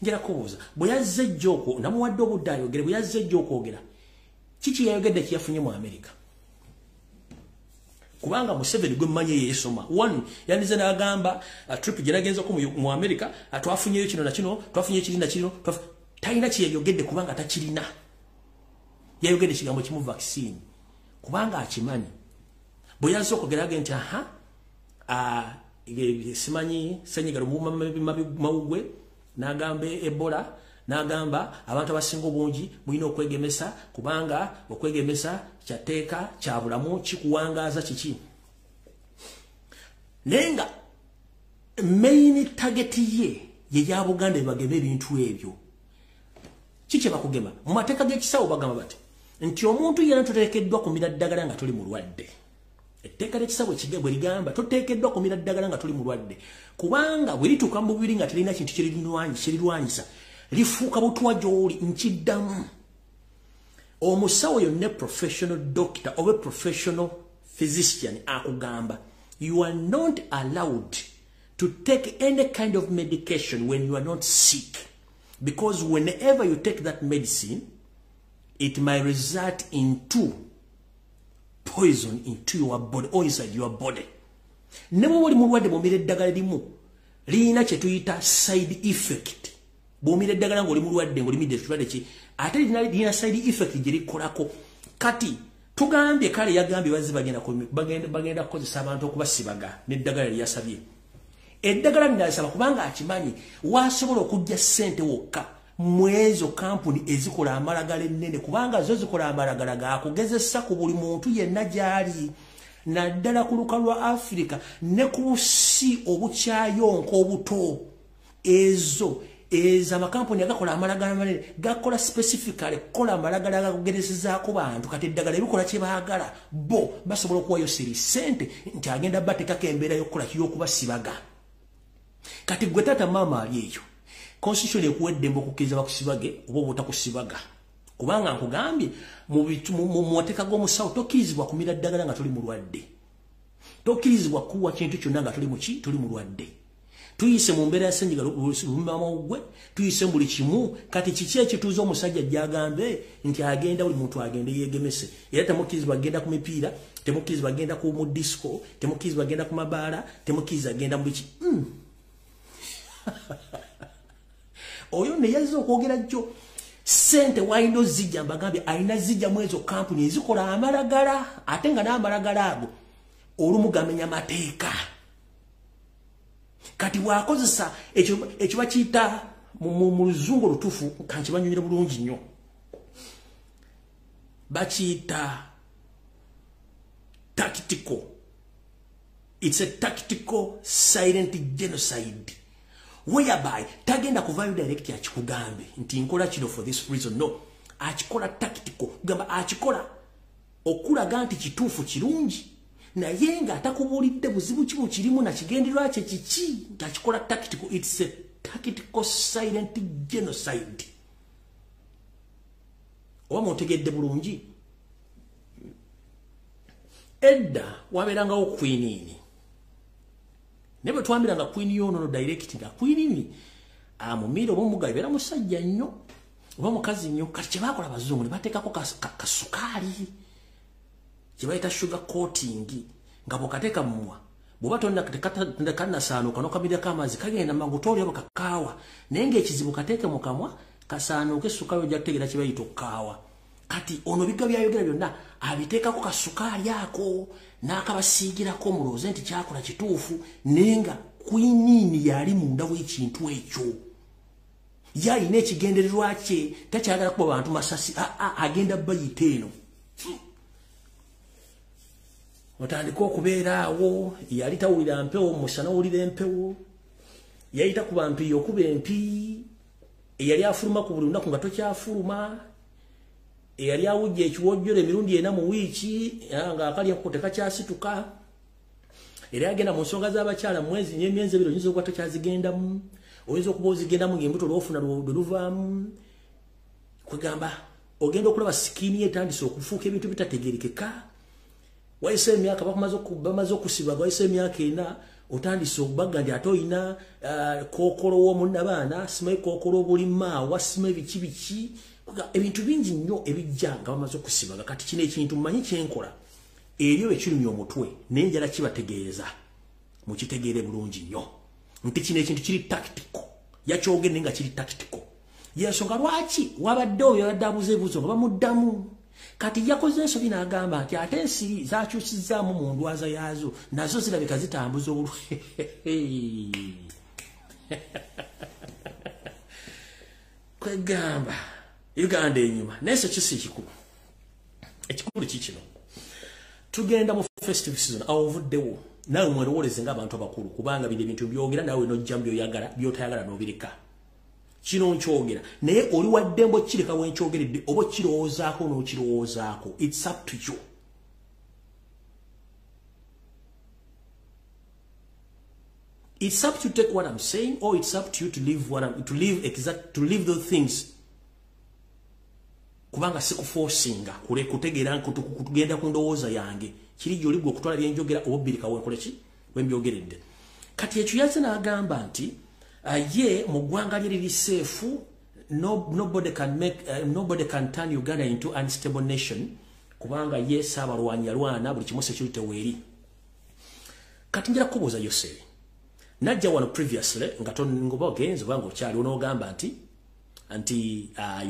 Speaker 1: Njera kubuuza, bwe yazze ejja okwo namuwadde obudde ayogere, bwe yazze ejja okwogera, kiki yayogedde kyeyafunye mu America? Kubanga Museveni gwe mmanyi yeesoma one, yandize n'agamba trip gye nagenzako mu America, twafunyeyo kino na kino, twafunyeyo kiri na kino. Talina kyeyayogedde kubanga takirina. Yayogedde ekigambo kimu, vaccine, kubanga akimanyi. Bwe yazze okwogera age nti aha, simanyi senyiga mawugwe, n'agamba Ebola, n'agamba abantu abasinga obungi mulina okwegemesa kubanga okwegemesa kyatteeka kya bulamu, kikuwangaaza kiki. Naye nga main target ye ye ya Buganda, ebagema ebintu ebyo. Kiki bakugema? Mu mateeka g'ekisawo bagamba bati nti omuntu yenna toteekeddwa kumira ddagala nga toli mulwadde. Etteeka ly'ekisawo bwe ligamba, toteekeddwa kumira ddagala nga toli mulwadde, kubanga bwe lituuka mu mubiri nga terina kintu kirirwanyisa, lifuuka butwa gy'oli. Nkiddamu, omusawo yonna, professional doctor oba professional physician, akugamba you are not allowed to take any kind of medication when you are not sick, because whenever you take that medicine, it might result into poison into your body or inside your body. Ne bw'oba oli mulwadde, bw'omira eddagala limu lirina kye tuyita side effect. Bw'omira eddagala ng'oli mulwadde, ng'olimidde ekirwadde ki, ate lirina side effect gye likolako. Kati tugambye kale yagambye bazzi bagenda kukozesa abantu okubasibaga n'eddagala lyeyasabye. Eddagala linasaba kubanga akimanyi wasobola okujja ssente wokka mwezo kampuni ezikola amalagala ennene, kubanga zo zikola amalagala gakugezesa ku buli muntu yenna gy'ali, naddala ku lukalu lwa Africa ne ku busi obukyayonka obuto. Ezo amakampuni agakola amalagala amanene gakola specifically kukola amalagala agakugeresezaako bantu. Kati eddagala ebikola kye baagala, bo basobola okuwayo siri ssente nti agenda bateekako embeera y'okukola y'okubasibaga. Kati gwe taata maama ali eyo, constitution ekuwa eddembe okukkiriza bakusibage oba obutakusibaga, kubanga nkugambye mu mateeka g'omusawo tokkirizibwa kumira ddagala nga toli mulwadde, tokkirizibwa kuwa kintu kyonna nga toli muki, toli mulwadde. Tuyise mu mbeera ya ssenyiga lumamawuggwe, tuyise mu buli kimu. Kati kiki ekituuza omusajja gy'agambe nti agenda buli muntu agende yeegemese? Era temukkirizibwa genda ku mipiira, temukkirizibwa genda ku mu disco, temukkirizibwa genda ku mabaala, temukkirizibwa genda mu biki. Oyo ne yazze okwogera jjo ssente walina ozijja, mbagambye alina zijja mu ezo kampuni ezikola amalagala, ate nga n'amalagala ago olumu gamenya mateeka. Kati bw'akozesa ekyo bakiyita mu luzungu olutuufu, kankibanyonyera bulungi nnyo, bakiyita tactical. It's a tactical silent genocide, whereby tagenda kuvayo direct akikugambe nti nkola kino for this reason. No, akikola tactical, kugamba akikola okulaga nti kituufu kirungi, naye nga atakubuulidde buzibu ki bukirimu na kigendererwa kye kiki, ng'akikola tactical. It's a tactical silent genocide. Oba muntegedde bulungi? Edda wabeerangawo quinine, naye bwe twambiranga queen yonono direct nga quinine amumira oba omugabi beera musajja nnyo oba mukazi nnyo. Kati kye baakola abazungu ne bateekako kasukaali kye bayita sugar coating, nga bw'okateeka mu mumwa, bw'oba tonnakannasaanuuka n'okamirako amazzi kagenda mangu toolya bwe kakaawa, naye ng'ekizibu kateeke mu kamwa kasaanuuke essukaali, ojja kutegeera kye bayita okukaawa. Kati ono biga byayogera byonna abiteekako kasukaali ako n'akabasiigirako mulowooze nti kyakola kituufu, naye nga quinine yali munda w'ekintu ekyo. Ye alina ekigendererwa kye, takyagala kuba bantu masasi, agenda bayita eno. Otandika okubeera awo, yali tawulira mpewo, musana owulira empewo, yayita kuba mpi okuba empi, eyali afuluma ku buli lunaku nga tokyafuluma, eyali awujja ekiwojjolo emirundi ena mu wiiki ng'akalya enkoko tekakyasituka, era yagenda mu nsonga z'abakyala mwezi n'emyezi ebiri oyinza okuba tokyazigendamu, oyinza okuba ozigendamu ng'embuto lw'ofuna lwe luvaamu. Kwegamba ogenda okulaba skin ye etandise okufuuka ebintu bitategeerekeka. Wayise emyaka bamaze okusiba, wayise emyaka ena otandise okubaga nti ate oyina kookolo w'omunnabaana, simanyi kookolo obulimaawa, simanyi biki biki, ebintu bingi nnyo ebijja nga bamaze okusibaga. Kati kino ekintu mmanyi kyenkola eryo ekirumya omutwe, naye njala kibategeeza mukitegeere bulungi nnyo nti kino ekintu kiri tactical. Yakyogedde nga kiri tactical, yensonga lwaki wabaddewo yabadde abuuza ebibuuzo nga bamuddamu. Kati yakoze ensobi n'agamba nti ate ensiri zakyusizaamu mu ndwaza yaazo, nazo zirabika zitambuza obulwadde. Kwegamba Uganda enyuma, naye so kisi ekikulu. Ekikulu kikino, tugenda mu festive season, awo ovuddewo naawe mwerowoleze ng'abantu abakulu, kubanga bino ebintu byogera naawe n'ojjamu by'oyagala, by'otayagala n'obireka. Kino nkyogera naye oli wa ddembe okukireka wenkyogeredde oba okirowoozaako n'okirowoozaako. It's up to you. It's up to take what I'm saying, or it's up to you to leave what I'm, to leave exact, to leave those things. Kubanga sikuforcinga kule kutegeera kugenda ku ndowooza yange, kiri gy'oli gwe okutwala byenjogera oba obbirika wenkole ki wembyogeredde. Kati ekyo yazze n'agamba nti ye mu ggwanga lye liri safe, no, nobody can make nobody can turn Uganda into unstable nation, kubanga ye saabalwanyi, yalwana buli kimu, security weeri. Kati njala kubuuza Yoseri, najja wano previously nga ngoba ogenze oba nga okyaliwo, n'ogamba nti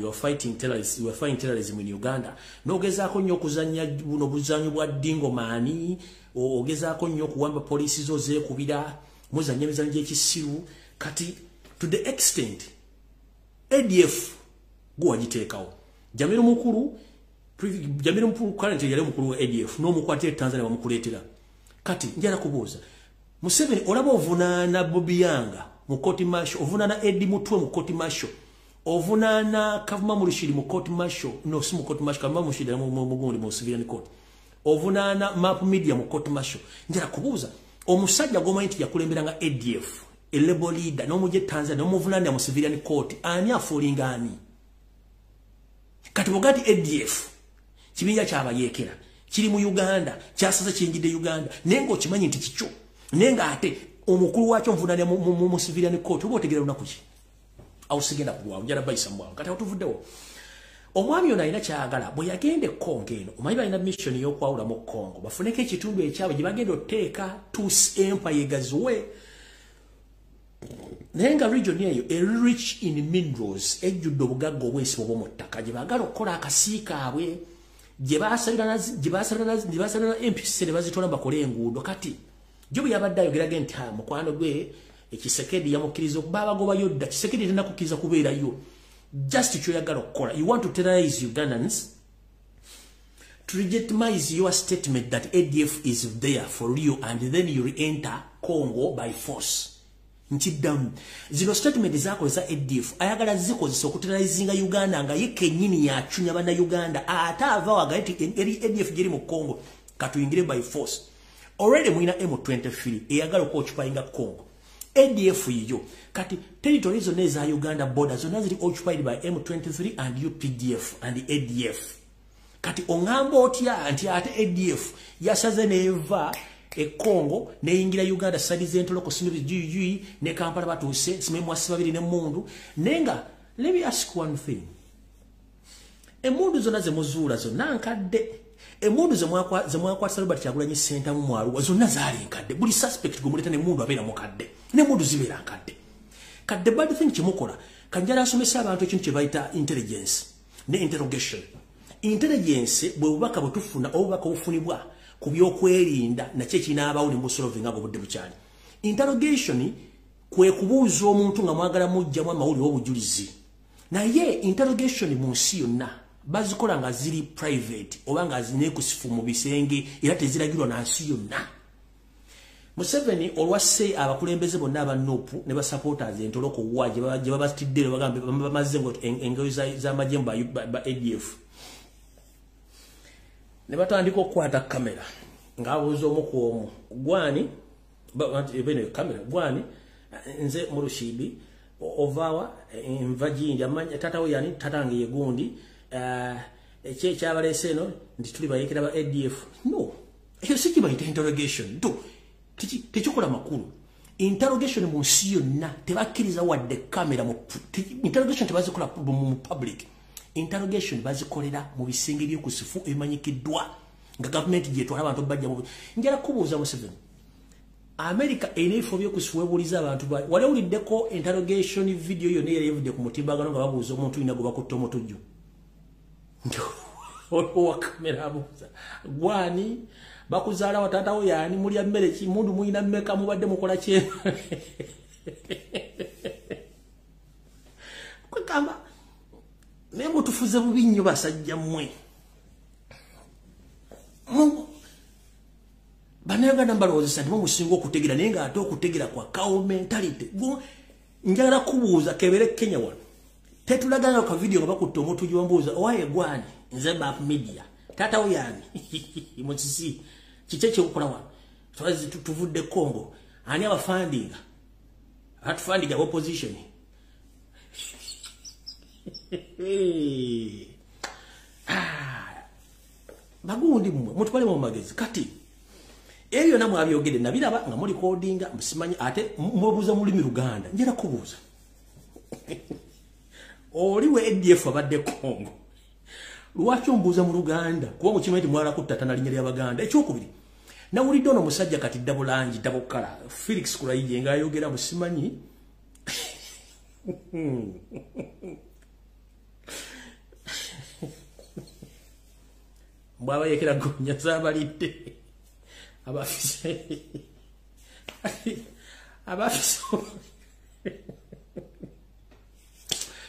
Speaker 1: you are fighting terrorism, you are fighting terrorism in Uganda, n'ogezaako nnyo okuzannya buno buzanyo bwa dingo maani, ogezaako nnyo okuwamba poliisi zo zeekubira, muzannya emizanyo gy'ekisiru. Kati to the extent ADF gwe wagiteekawo, Jamiru Mukulu, Jamiru Mukulu currently yali omukulu wa ADF, n'omukwatira e Tanzania bamukuleetera. Kati njala kubuuza Museveni, olaba ovunaana Bobi Yanga mu court martial, ovunaana Eddie Mutwe mu court martial, ovunaana Kavuma Murushiri mu court martial, no, si mu court martial, Kavuma Murushiri mu mugundi mu civilian court, ovunaana Map Media mu court martial. Njala kubuuza, omusajja gw'omanyi nti yakulemberanga ADF, a rebel leader, n'omujja e Tanzania n'omuvunaanira mu civilian court, ani afoolinga ani? Kati bw'oga nti ADF kibinja kyabayeekera kiri mu Uganda, kyasaze kiyingidde Uganda, naye ng'okimanyi nti kikyo, naye ng'ate omukulu waakyo nvunaanira mu civilian court, oba otegeera lunaku ki? Awo sigenda kulwawo, njala bayisa mwawo. Kati awo tuvuddewo. Omwami ono alina kyagala. Bwe yagenda e Congo eno, omanyi balina mission y'okwawulamu Congo, bafuneko ekitundu ekyabwe gye bagenda oteeka Tutsi Empire egaziwe, naye nga region eyo e rich in minerals, ejjudde obugagga obwesibo bw'omu ttaka, gye baagala okukola akasii kaabwe gye basalira na MPC ne bazitwala bakole enguudo. Kati jo bwe yabadde ayogeraga nti mukwano gwe Ekisekedi yamukkiriza okuba abagobayo dda. Kisekedi tennakukkiriza kubeerayo. Just kyoyagala okukola, you want to terrorize Ugandans to legitimize your statement that ADF is there for real, and then you re-enter Congo by force. Nkiddamu, zino statement zakozesa ADF, ayagala zikozesa okuterrorizinga Uganda nga ye kennyini yacunya bannayuganda, ate ava wagaye nti eri ADF geri mu Congo, katuyingire by force. Already mulina M23 eyagala okuoccupyinga Congo, ADF yiyo. Kati territory zonna eza Uganda, border zonna ziri occupied by M23 and UPDF and ADF. Kati oŋŋamba otya nti ate ADF yasaze neeva e Congo neyingira Uganda, side z'Entoroko, sinubi ne Kampala, batuuse simemwasi babiri n'emmundu? Naye nga let me ask one thing, emmundu zonna zemuzuula zonna nkadde. Emmundu zemwakwatisa Robert Kyagulanyi Ssentamu mwaluwa zonna zaali nkadde. Buli suspect gwe muleeta n'emmundu abeera mukadde, n'emmundu zibeera nkadde. Kadde bad thing kyemukola, kanjala asomesa abantu ekintu kye bayita intelligence ne interrogation. Intelligence bwe bubaka bwe tufuna, obubaka obufunibwa ku byokwerinda nakyo ekinaabawo ne musolvinga nga obudde bukyali. Interrogation kwe kubuuza omuntu nga mwagala mugjamu amawulire obujulizi, naye interrogation mu nsi yonna bazikola nga ziri private oba nga zinekusifu mu bisenge, era teziragirwa na nsi yonna. Museveni olwasse abakulembeze bonna aba NUP ne basupporters Entoloko wa gye babatidde, bagambe bamaze engoye z'amagye ba ADF, ne batandika okukwata kamera ng'abuuza omu ku omu, gwani bene kamera, gwani? Nze Murushibi. Ovaawa? Nva Jinja. Taata we yani? Taata wange ye gundi. Eki ekyabaleese eno? Nti tuli bayekera ba ADF. No, ekyo si kibayita interrogation to, tekikola makulu. Interrogation mu nsi yonna tebakkiriza wadde kamera. Interrogation tebazikola mu public. Interrogation bazikolera mu bisenge by'okusifu ebimanyikiddwa nga gavumenti gyetwala abantu bajja. Njala kubuuza Museveni, America erina ebifo by'okusifu webuuliza abantu ba wali owuliddeko interrogation video yonna eyali evudde ku mutimbagano nga babuuza omuntu yina gwe bakutte omutujju, owa kamera abuuza, gwani, bakuzaala wa, taatawo yaani, mulya mmere ki, mundu muyina mmeka, mubadde mukola ki? Kwegamba naye mutufuze bubi nnyo basajja mmwe. Bannayuganda mbalowoozesa nti mumusinga okutegera, naye ng'ate okutegera kwa cow mentality. Njagala kubuuza, kebere Kenya wano tetulaganga ka video nga bakutte omuntu gyombuuza, owaye gwani? Nze Map Media. Taata yaani? Musisi. Kiki ekyokukola wano? Tuvudde Congo. Ani abafandinga? Atufandinga opposition. Ah, bagundi mmwe mutwale mu magezi. Kati Ebyo namwe abyogedde nabiraba nga muli codinga musimanyi ate mwebuuza mu lulimi Luganda. Njera kubuuza. Oli we ADF abadde Congo. Lwaki ombuuza mu Luganda? Kuba mukimanyi nti mwala kuttatana linnya ly'Abaganda. Ekyokubiri, nawulidde ono omusajja kati double langi, double color, Felix Kulayigye ng'ayogera musimanyi. Mbw'abayekera gonya z'abalidde. Abafise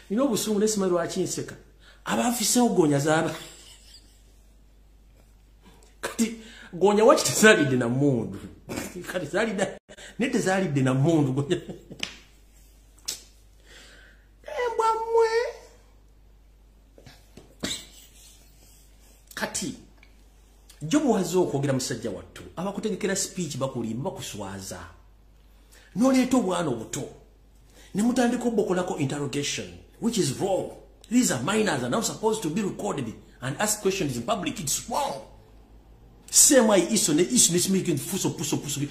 Speaker 1: nina obusungu nesimanyi lwaki nseka. Abafise ogonya z'aba kati gonya waki tezaalidde na mmundu. Kati zaalidde naye tezaalidde na mmundu gonya. Embwa mmwe. Kati Jobu wazze okwogera musajja wattu abakutegekera speech bakulimba bakuswaza. N'oleeta obwana obuto ne mutandika obukolako interrogation, which is wrong. These are minors are now supposed to be recorded and ask questions in public. It's wrong. Same way iso ne iso ne making fuso puso puso.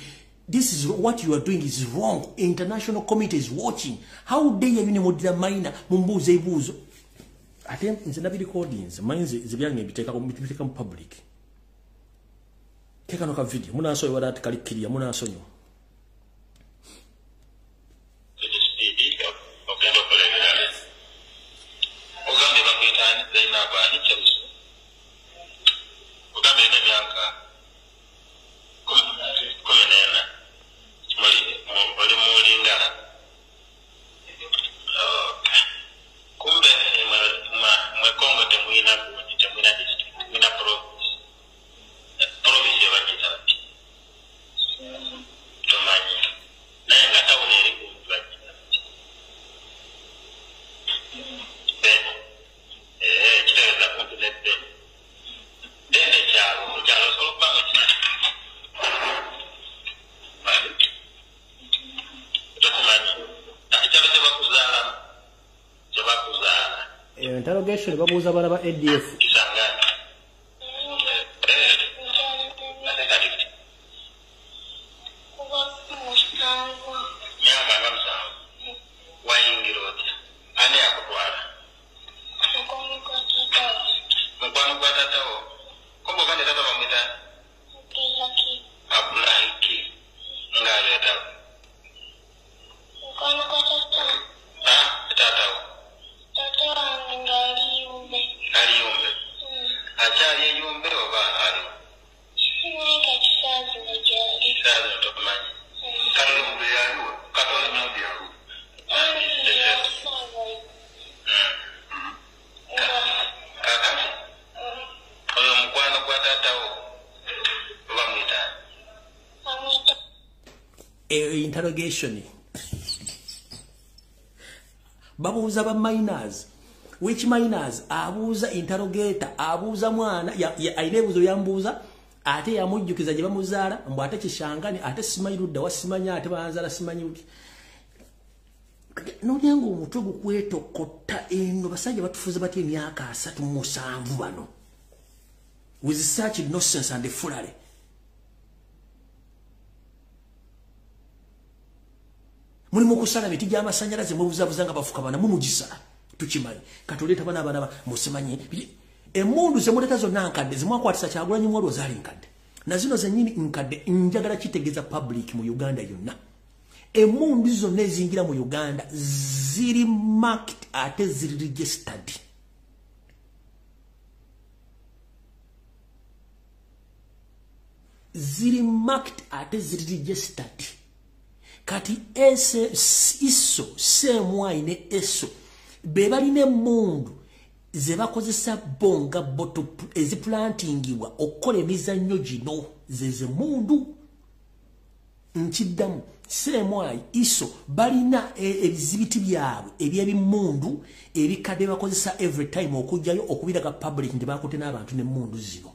Speaker 1: This is what you are doing is wrong. International committee is watching. How dare you ne modira minor mumbuuze ebibuuzo. Ate nze nabi recordings manze zibyange mbiteeka mu public. Kekano ka video munansonyiwa wala ati munansonyiwa. Interrogation babuuza bana ba ADF. Interrogation babuuza ba minors. Which minors? Abuuza interrogator, abuuza mwana ayina ebibuuzo byambuuza ate yamujjukiza gye bamuzaala mbu ate kishangani ate simanyi ludda wa simanyi ate banzaala simanyi. Nolyange omutwe gukwetokota eno basajja batufuze batya emyaka 37 bano with such nonsense and foolery. Mulimu kusala miti gy'amasannyalaze mwebuzabuza nga bafuka bana mumugisala tukimanyi. Katuleeta bana abaana musimanyi emmundu ze muleeta zonna nkadde zimwakwatisa Kyagulanyi mwalwo zaali nkadde na zino zennyini nkadde. Njagala kitegeeza public mu Uganda yonna, emmundu zonna ezingira mu Uganda ziri marked ate ziri registered. Ziri marked ate ziri registered. Kati ese iso semwai ne eso be balina emmundu ze bakozesa bonga boto eziplantingibwa okukola emizannyo gino ze mundu nkiddamu. Semwai iso balina ebizibiti byabwe eby'ebimundu ebikadde bakozesa every time okujjayo okubiraga public nti bakutte n'abantu n'emmundu zino.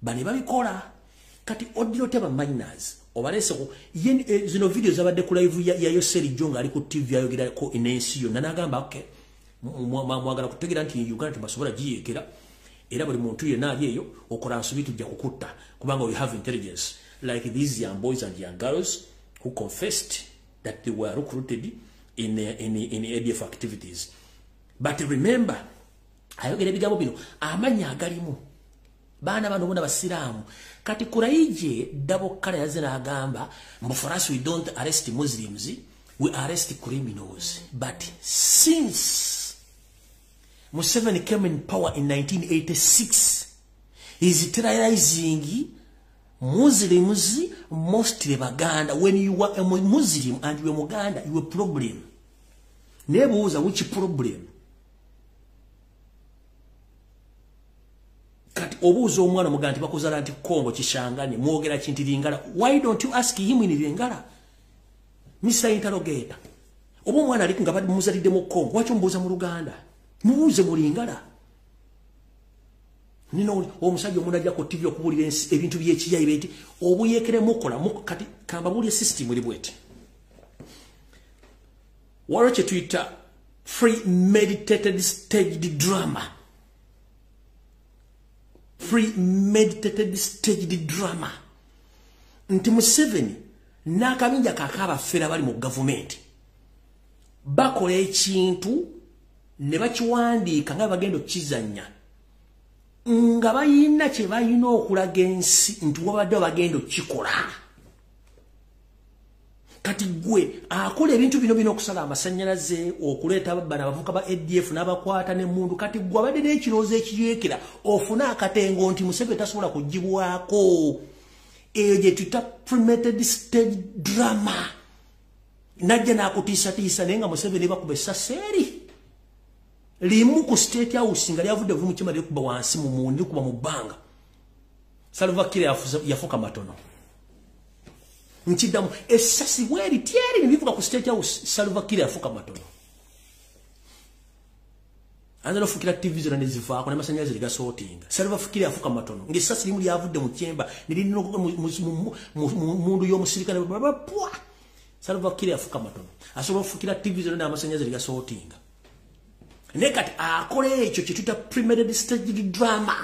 Speaker 1: Bane babikola. Kati odiro teba minors obalese ko zino video zabadde ku live ya Yoseri Jonga ali ku TV ayogerako enensi yonna n'agamba okay mwagala kutegeera nti Uganda tebasobola giyekera. Era buli muntu yenna ali eyo okola nsobi tujja kukutta, kubanga we have intelligence like these young boys and young girls who confessed that they were recruited in ADF activities. But remember, ayogera ebigambo bino amannya agalimu baana bano bona basiraamu. Kati Kuraije double kale yazze n'agamba mbu for us we don't arrest Muslims, we arrest criminals. But since Museveni came in power in 1986, he's terrorizing Muslims, mostly Baganda. When you are a Muslim and you are Muganda, you are a problem. Nebuuza which problem? Kati obuuza omwana Muganda nti bakuzaala nti Kongo Kishangani, mwogera kinti Lingala. Why don't you ask him in Lingala? Mr. Interrogator. Oba omwana ali nga bamuzalidde mu Kongo, lwaki omubuuza mu Luganda? Mubuuze mu Lingala. Nino omusajja omulala ajja ku TV okubuulira ebintu by'ekiyayi beti obuyekere mukola kati kambabuulire system eri bweti. Waliwo kye tuyita premeditated staged drama. Premeditated staged drama. Nti Museveni n'akabinja kaakabafere bali mu gavumenti bakola ekintu ne bakiwandiika nga bagenda okukizannya, nga bayina kye balina okulaga ensi nti wabadde bagenda okukikola. Kati gwe akola ebintu bino bino okusala amasannyalaze, okuleeta bano abavubuka ba ADF n'abakwata n'emmundu, kati gwe abadde n'ekirowoozo ekiyeekera ofune akatengo nti Museveni tasobola kugibwako. Eyo gye tuyita premeditated stage drama. Najja n'akutiisatiisa naye nga Museveni bakuba essasi eri limu ku State House nga lyavudde buvi mu kyuma likuba wansi mu mundu likuba mu bbanga. Salva Kiir yafuka matono. Nkiddamu essasi bweri tyeri ne bivuga ku State House, Salva Kiir yafuka matono. Anza nofukira TV zonna ne zivaako n'amasannyalaze ne gasootinga. Salva Kiir yafuka matono ng'essasi limu lyavudde mu kyemba ne linogoka mu mundu y'omusirikale pwa. Salva Kiir yafuka matono. Asobola okufukira TV zonna n'amasannyalaze ne gasootinga. Naye kati akola ekyo kye tuyita premeditated staged drama.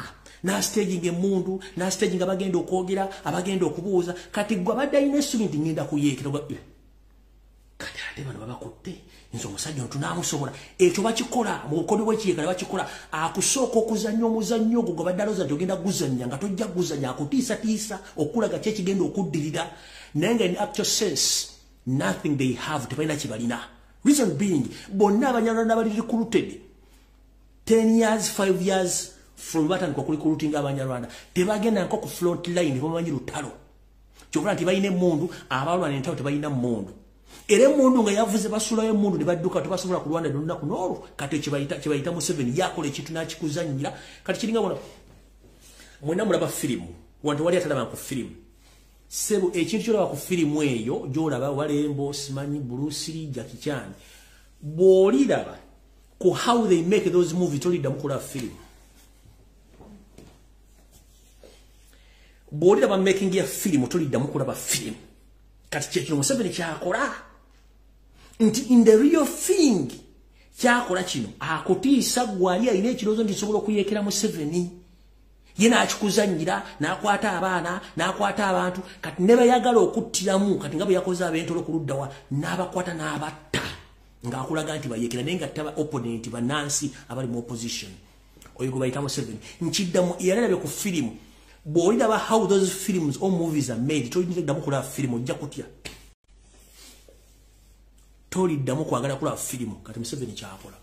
Speaker 1: Na staging emundu, na staging abagenda okwogera, abagenda okubuuza. Kati gwe abadde alina essuubi nti ngenda kuyeekera, kati ate bano babakutte, nze omusajja ono tunaamusobola. Ekyo bakikola mu bukodyo bw'ekiyeekera, bakikola akusooka okuzannya omuzannyo ogwo gwe badde alowooza nti ogenda guzannya, nga tojja guzannya, akutiisatiisa okulaga ki ekigenda okuddirira. Naye nga in actual sense nothing they have, tebalina kye balina. Reason being, bonna Abanyarwanda bali recruited 10 years, 5 years from batandika okurecruitinga Abanyarwanda, tebagenda nko ku front line, bamanyi lutalo. Kyokka nti balina emmundu, abalwana entalo tebalina mmundu. Era emmundu nga yavuze basulayo emmundu ne badduka, tebasobola kulwana n'olunaku n'olwo. Kati kye bayita Museveni yakola ekintu n'akikuzannyira. Kati kiringa bona mwenna mulaba firimu, wantu wali atalaba ku firimu. Sebo ekintu ky'olaba ku firimu eyo gy'olaba Walembo, simanyi Bruce Lee, Jackie Chan, bw'oliraba ku how they make those movies toliddamu kulaba firimu. Bw'oliraba making ya firimu toliddamu kulaba firimu. Kati kyekino Museveni kyakola nti in the real thing kyakola kino akutiisa gwali alina ekirowoozo nti nsobola okuyeekera Museveni. Ye n'akikuzannyira n'akwata abaana n'akwata abantu, kati ne bayagala okuttiramu, kati nga bwe yakoze ab'entolo ku ludda wa n'abakwata n'abatta ng'akulaga nti bayeekera, naye nga taba opponent bannansi abali mu opposition. Oyo gwe bayita Museveni. Nkiddamu, yali alabye ku firimu. Bw'oliraba how those films or movies are made, toliddamu kulaba firimu, ojja kutya. Toliddamu kwagala kulaba firimu. Kati Museveni kyakola.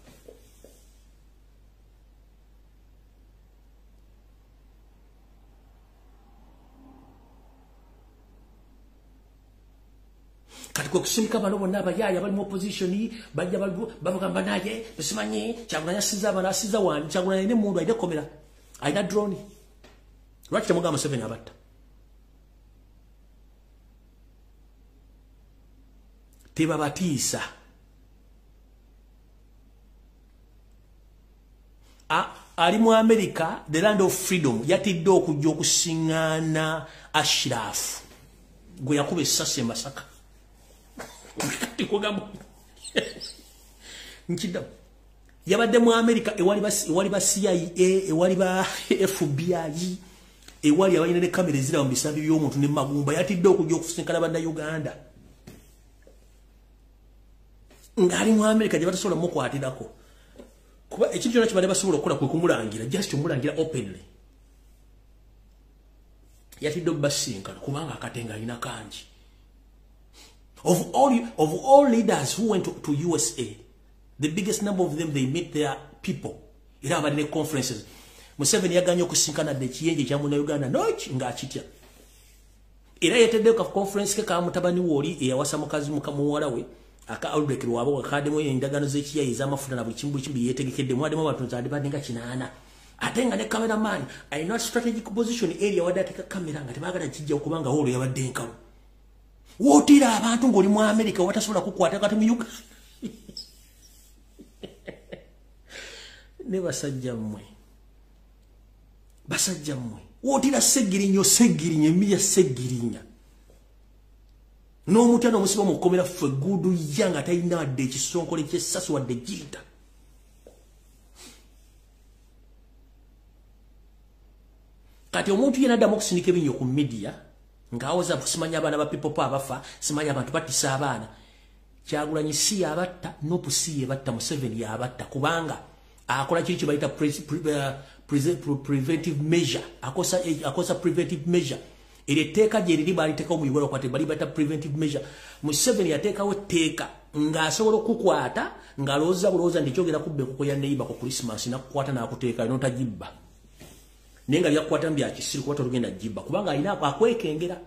Speaker 1: Kati kwe kusindika bano bonna abayaaya bali mu opposition, bajja babagamba naye besimanyi Kyagulanyi asiza abana asiza wani, Kyagulanyi alina emmundu, alina ekkomera, alina drone. Lwaki temugamba Museveni abatta? Tebabatiisa. Ali mu America, the land of freedom, yatidde okujja okusiŋŋaana Ashraf gwe yakuba essasi e Masaka. Kati kugamba nkiddamu, Yabadde mu America ewali ba CIA, ewali ba FBI, ewali abalina ne kamera ezira mu bisambi by'omuntu ne magumba. Yatidde okujja okusinkana bannayuganda ng'ali mu America gye batasobola mukwatirako, kuba ekintu kyonna kibadde basobola okukola kwe kumulangira, just omulangira openly. Yatidde okubasinkana kubanga akatenga alina kangi. Of all leaders who went to USA, the biggest number of them, they meet their people. Era abadde ne conferences. Museveni yaganye okusinkana dde ekiyenje ekya munnayuganda noki ng'akitya. Era yeeteddeyo ka conference ke ka mutabani we oli eyawasa mukazi muwala we aka Albert Lwabo, akaddemu endagaano z'ekiyayi ez'amafuta na buli kimu yeetegekedde. Mwaddemu abantu nzandibadde nga 8. Ate nga ne cameraman alina strategic position area wadde ateeka kamera nga tebaagala kijja kubanga holo yabadde enkalu. Wootira abantu ng'oli mu America watasobola kukwata kati mu Uganda. Ne basajja mmwe, basajja mmwe, wootira Ssegirinya, Ssegirinya, emiya Ssegirinya n'omutya n'omusiba mu kkomera ffe gudu ya nga talina wadde ekisonkole ky'essasu wadde giyita. Kati omuntu yenna addamu okusindika ebinnyo ku media ng'awoza simanya abaana ba people power abafa, simanya abantu battisa abaana. Kyagulanyi si yabatta, Nupu si yebatta, Museveni yabatta, kubanga akola kiri kye bayita preventive measure. Akosa preventive measure. Eryo etteeka gye riri baaliteekawo mu Uganda okwata, bali bayita preventive measure. Museveni yateekawo etteeka ng'asobola okukwata ng'alowooza bulowooza nti kyogera kubba enkoko ya neighbor ku Christmas, n'akukwata n'akuteeka n'otagibba. Naye nga byakukwata bya kisiru kuba tolugenda gibba kubanga alina akwekengera.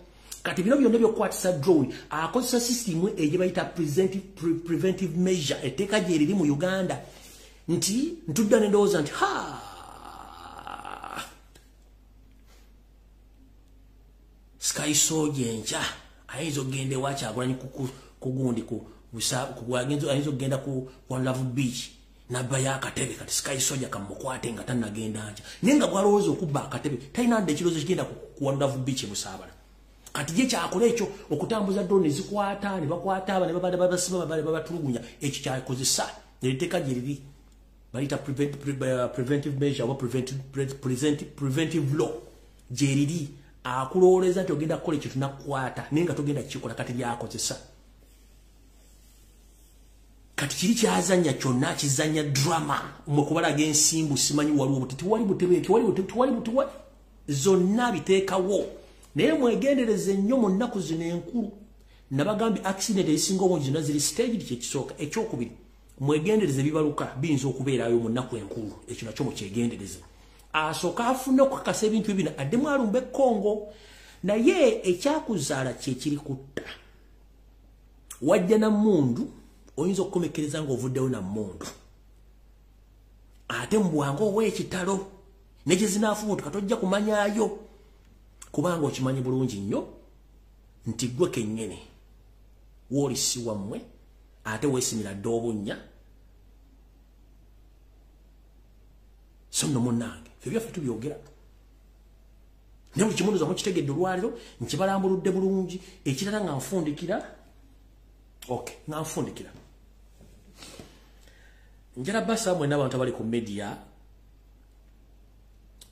Speaker 1: Kati bino byonna by'okukwatisa drone akozesa system egye bayita preventive measure. Etteeka gye riri mu Uganda nti ntudda ne ndowooza nti ha, Sky Soldier enkya ayinza okugenda ewa Kyagulanyi kugundi ayinza okugenda ku One Love Beach nabbayo akatebe. Kati Sky Soldier kamukwate nga tannagenda nkya, naye nga bw'alowooza okubba akatebe talina dda ekirowoozo kigenda ku One Love Beach e Busaabala. Kati ye kyakola ekyo okutambuza drone zikwata ne bakwata aba ne babasiba babatulugunya, ekyo kyakozesa. Eriteeka gye riri bayita preventive measure oba preventive law gye riri. Akulowooleza nti ogenda kukola ekyo tunakukwata naye nga togenda kukikola. Kati byakozesa. Kati kiri kyazannya kyonna kizannya drama mwe kubalaga ensimbu, simanyi waliwo buti, tewali butebe, tewali butebe, tewali butebe, zonna biteekawo. Naye mwegendereze nnyo mu nnaku zino enkulu. Nabagambye accident ezisinga obungi zonna ziri staged, kyekisooka. Ekyokubiri, mwegendereze bibaluka biyinza okubeerayo mu nnaku enkulu, ekyo nakyo mukyegendereze. Asooka afune okukakasa ebintu bino addemu alumbe Kongo. Naye ekyakuzaala kye kiri kutta. Wajja na mmundu, oyinza okukomekkereza ng'ovuddewo na mmundu, ate mu bwangu obw'ekitalo ne gye zinaafubutuka tojja kumanyaayo, kubanga okimanyi bulungi nnyo nti ggwe kennyini wooli si wammwe, ate weesimira dda obunnya. So nno munnange, ffe byaffe tubyogera naye buli kimu ndowooza mukitegedde olwaleero, nkibalambuludde bulungi. Ekirala nga nfundikira, okay, nga nfundikira, njala basa mwenna abantu abali ku media,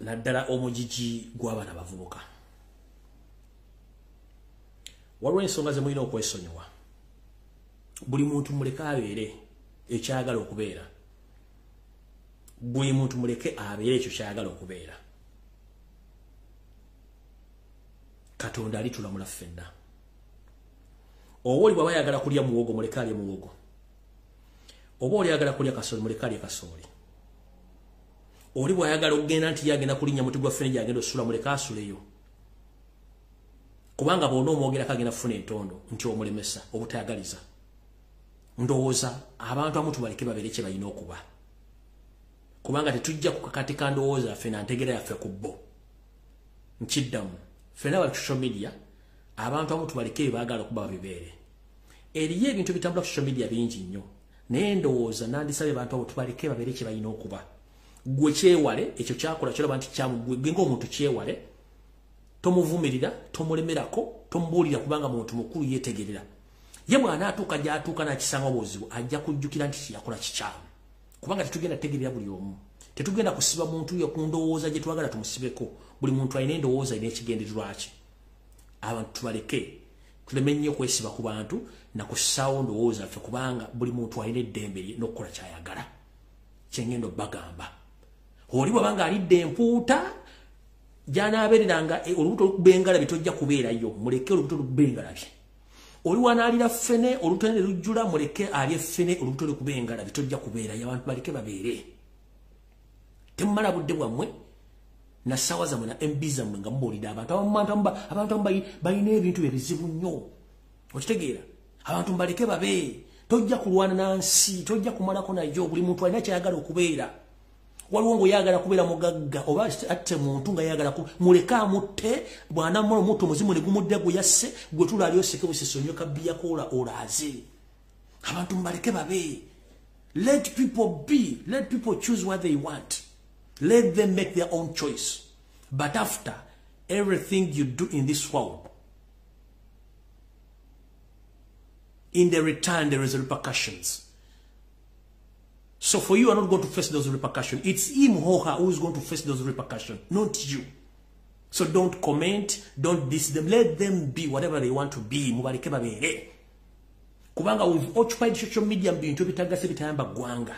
Speaker 1: naddala omugigi gw'abaana abavubuka. Waliwo ensonga ze mulina okwesonyiwa. Buli muntu muleke abeere ekyagala okubeera. Buli muntu muleke abeere ekyo kyagala okubeera. Katonda alitulamula ffenna. Oba oli bw'aba ayagala kulya muwogo, muleke alye muwogo. Oba oli ayagala kulya kasooli, muleke alye kasooli. Oli bw'ayagala okugenda nti ye agenda kulinnya muti gwa ffene gy'agenda osula, muleke asuleyo. Kubanga bw'ona omwogerako agenda kufuna entondo nti omulemesa obutayagaliza. Ndowooza abantu abamu tubaleke babeere kye balina okuba, kubanga tetujja kukakatika ndowooza yaffe na ntegeera yaffe ku bo. Nkiddamu, ffenna abali ku social media, abantu abamu tubaleke bye baagala okuba babibeere. Eriyo ebintu bitambula ku social media bingi nnyo, naye ndowooza nandisabye abantu abo tubaleke babeere kye balina okuba. Gwe kyewale ekyo kyakola kyolaba nti kyamu, gwe ng'omuntu kyewale, tomuvumirira, tomulemerako, tomubuulira, kubanga muntu mukulu yeetegerera. Ye bw'anaatuuka gy'atuuka n'akisanga obuzibu, ajja kujjukira nti kye yakola kikyamu. Kubanga tetugenda tegerera buli omu. Tetugenda kusiba muntu yo ku ndowooza gye twagala tumusibeko. Buli muntu alina endowooza alina ekigendererwa kye. Abantu tubaleke. Tuleme nnyo kwesiba ku bantu na kussaawo ndowooza ffe kubanga buli muntu alina eddembe lye n'okukola ky'ayagala. Kye ngenda obbagamba. Oli bw'abanga alidde empuuta gy'anaabeereranga olubuto olukuba engalabi tojja kubeerayo. Muleke olubuto olukuba engalabi. Oli wanaalira ffene olubuto ne lujjula muleke alye ffene olubuto olukuba engalabi tojja kubeerayo. Abantu baleke babeere. Temumala budde bwammwe na ssaawa zammwe na MB zammwe nga mubuulira abantu. Abantu abamu balina ebintu ebizibu nnyo. Okitegeera? Abantu mbaleke babe. Tojja kulwana na nsi, tojja kumalako nayo. Buli muntu alina ky'ayagala okubeera. Waliwo ng'oyagala kubeera mugagga oba atte muntu nga yagala muleke amutte bw'anaamala omutta omuzimu ne gumudda gwe yasse gwe tula ali oseke busese onyoka bbiya olaaze. Abantu mbaleke babe. Let people be. Let people choose what they want. Let them make their own choice. But after everything you do in this world, in the return there is repercussions. So for you are not going to face those repercussions. It's him or her who is going to face those repercussions, not you. So don't comment, don't diss them. Let them be whatever they want to be. Mubaleke babeere. Kubanga we've occupied social media bintu bitagase bitayamba ggwanga.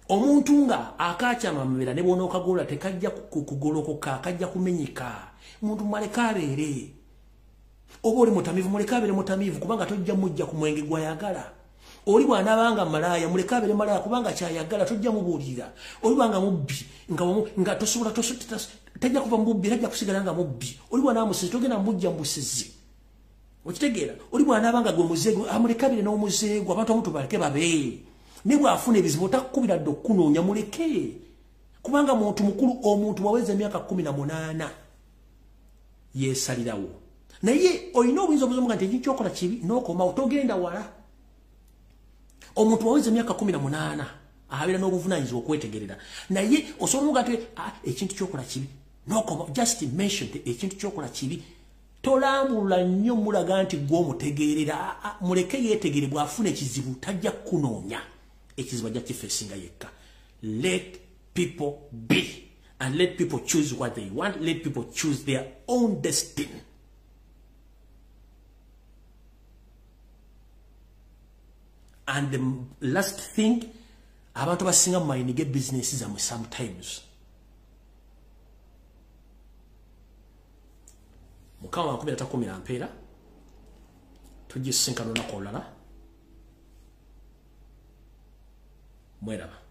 Speaker 1: Omuntu nga akakyama amabera ne bw'onookagola tekajja kugolokoka, kajja kumenyeka. Omuntu muleke abeere. Oba oli mutamiivu muleke abeere mutamiivu kubanga tojja mujja ku mwenge gw'ayagala. Oli bw'anaabanga malaaya muleke abeere malaaya kubanga ky'ayagala tojja mubuulira. Oli bwanga mubbi nga tosobola tajja kuva mu bubbi tajja kusigala nga mubbi. Oli bw'anaaba musezi togenda mujja mu busezi. Okitegeera? Oli bw'anaabanga gwe muzeego amuleke abeere n'omuzeego. Abantu abamu tubaleke babe. Ne bw'afuna ebizibu otakukubira dde okukunoonya muleke. Kubanga muntu mukulu omuntu waweza emyaka 18 yeesalirawo. Naye olina obuyinza obuzomuga nti ekintu ky'okola kibi n'okomawo togenda wala. Omuntu waweza emyaka 18 abeera n'obuvunaanyizibwa okwetegerera. Naye osobola omuga nti ekintu ky'okola kibi n'okomawo. Just mention ekintu ky'okola kibi. Tolambulula nnyo mulaga nti gwe omutegeerera. Muleke yeetegere bw'afuna ekizibu tajja kukunoonya. Ekizibu ajja kifeesinga yekka. Let people be and let people choose what they want. Let people choose their own destiny. And the last thing, abantu basinga mayinige businesses zammwe sometimes. Mukama wankubira takumira mpeera. Tujja sisinkana olunaku olulala. Mweraba.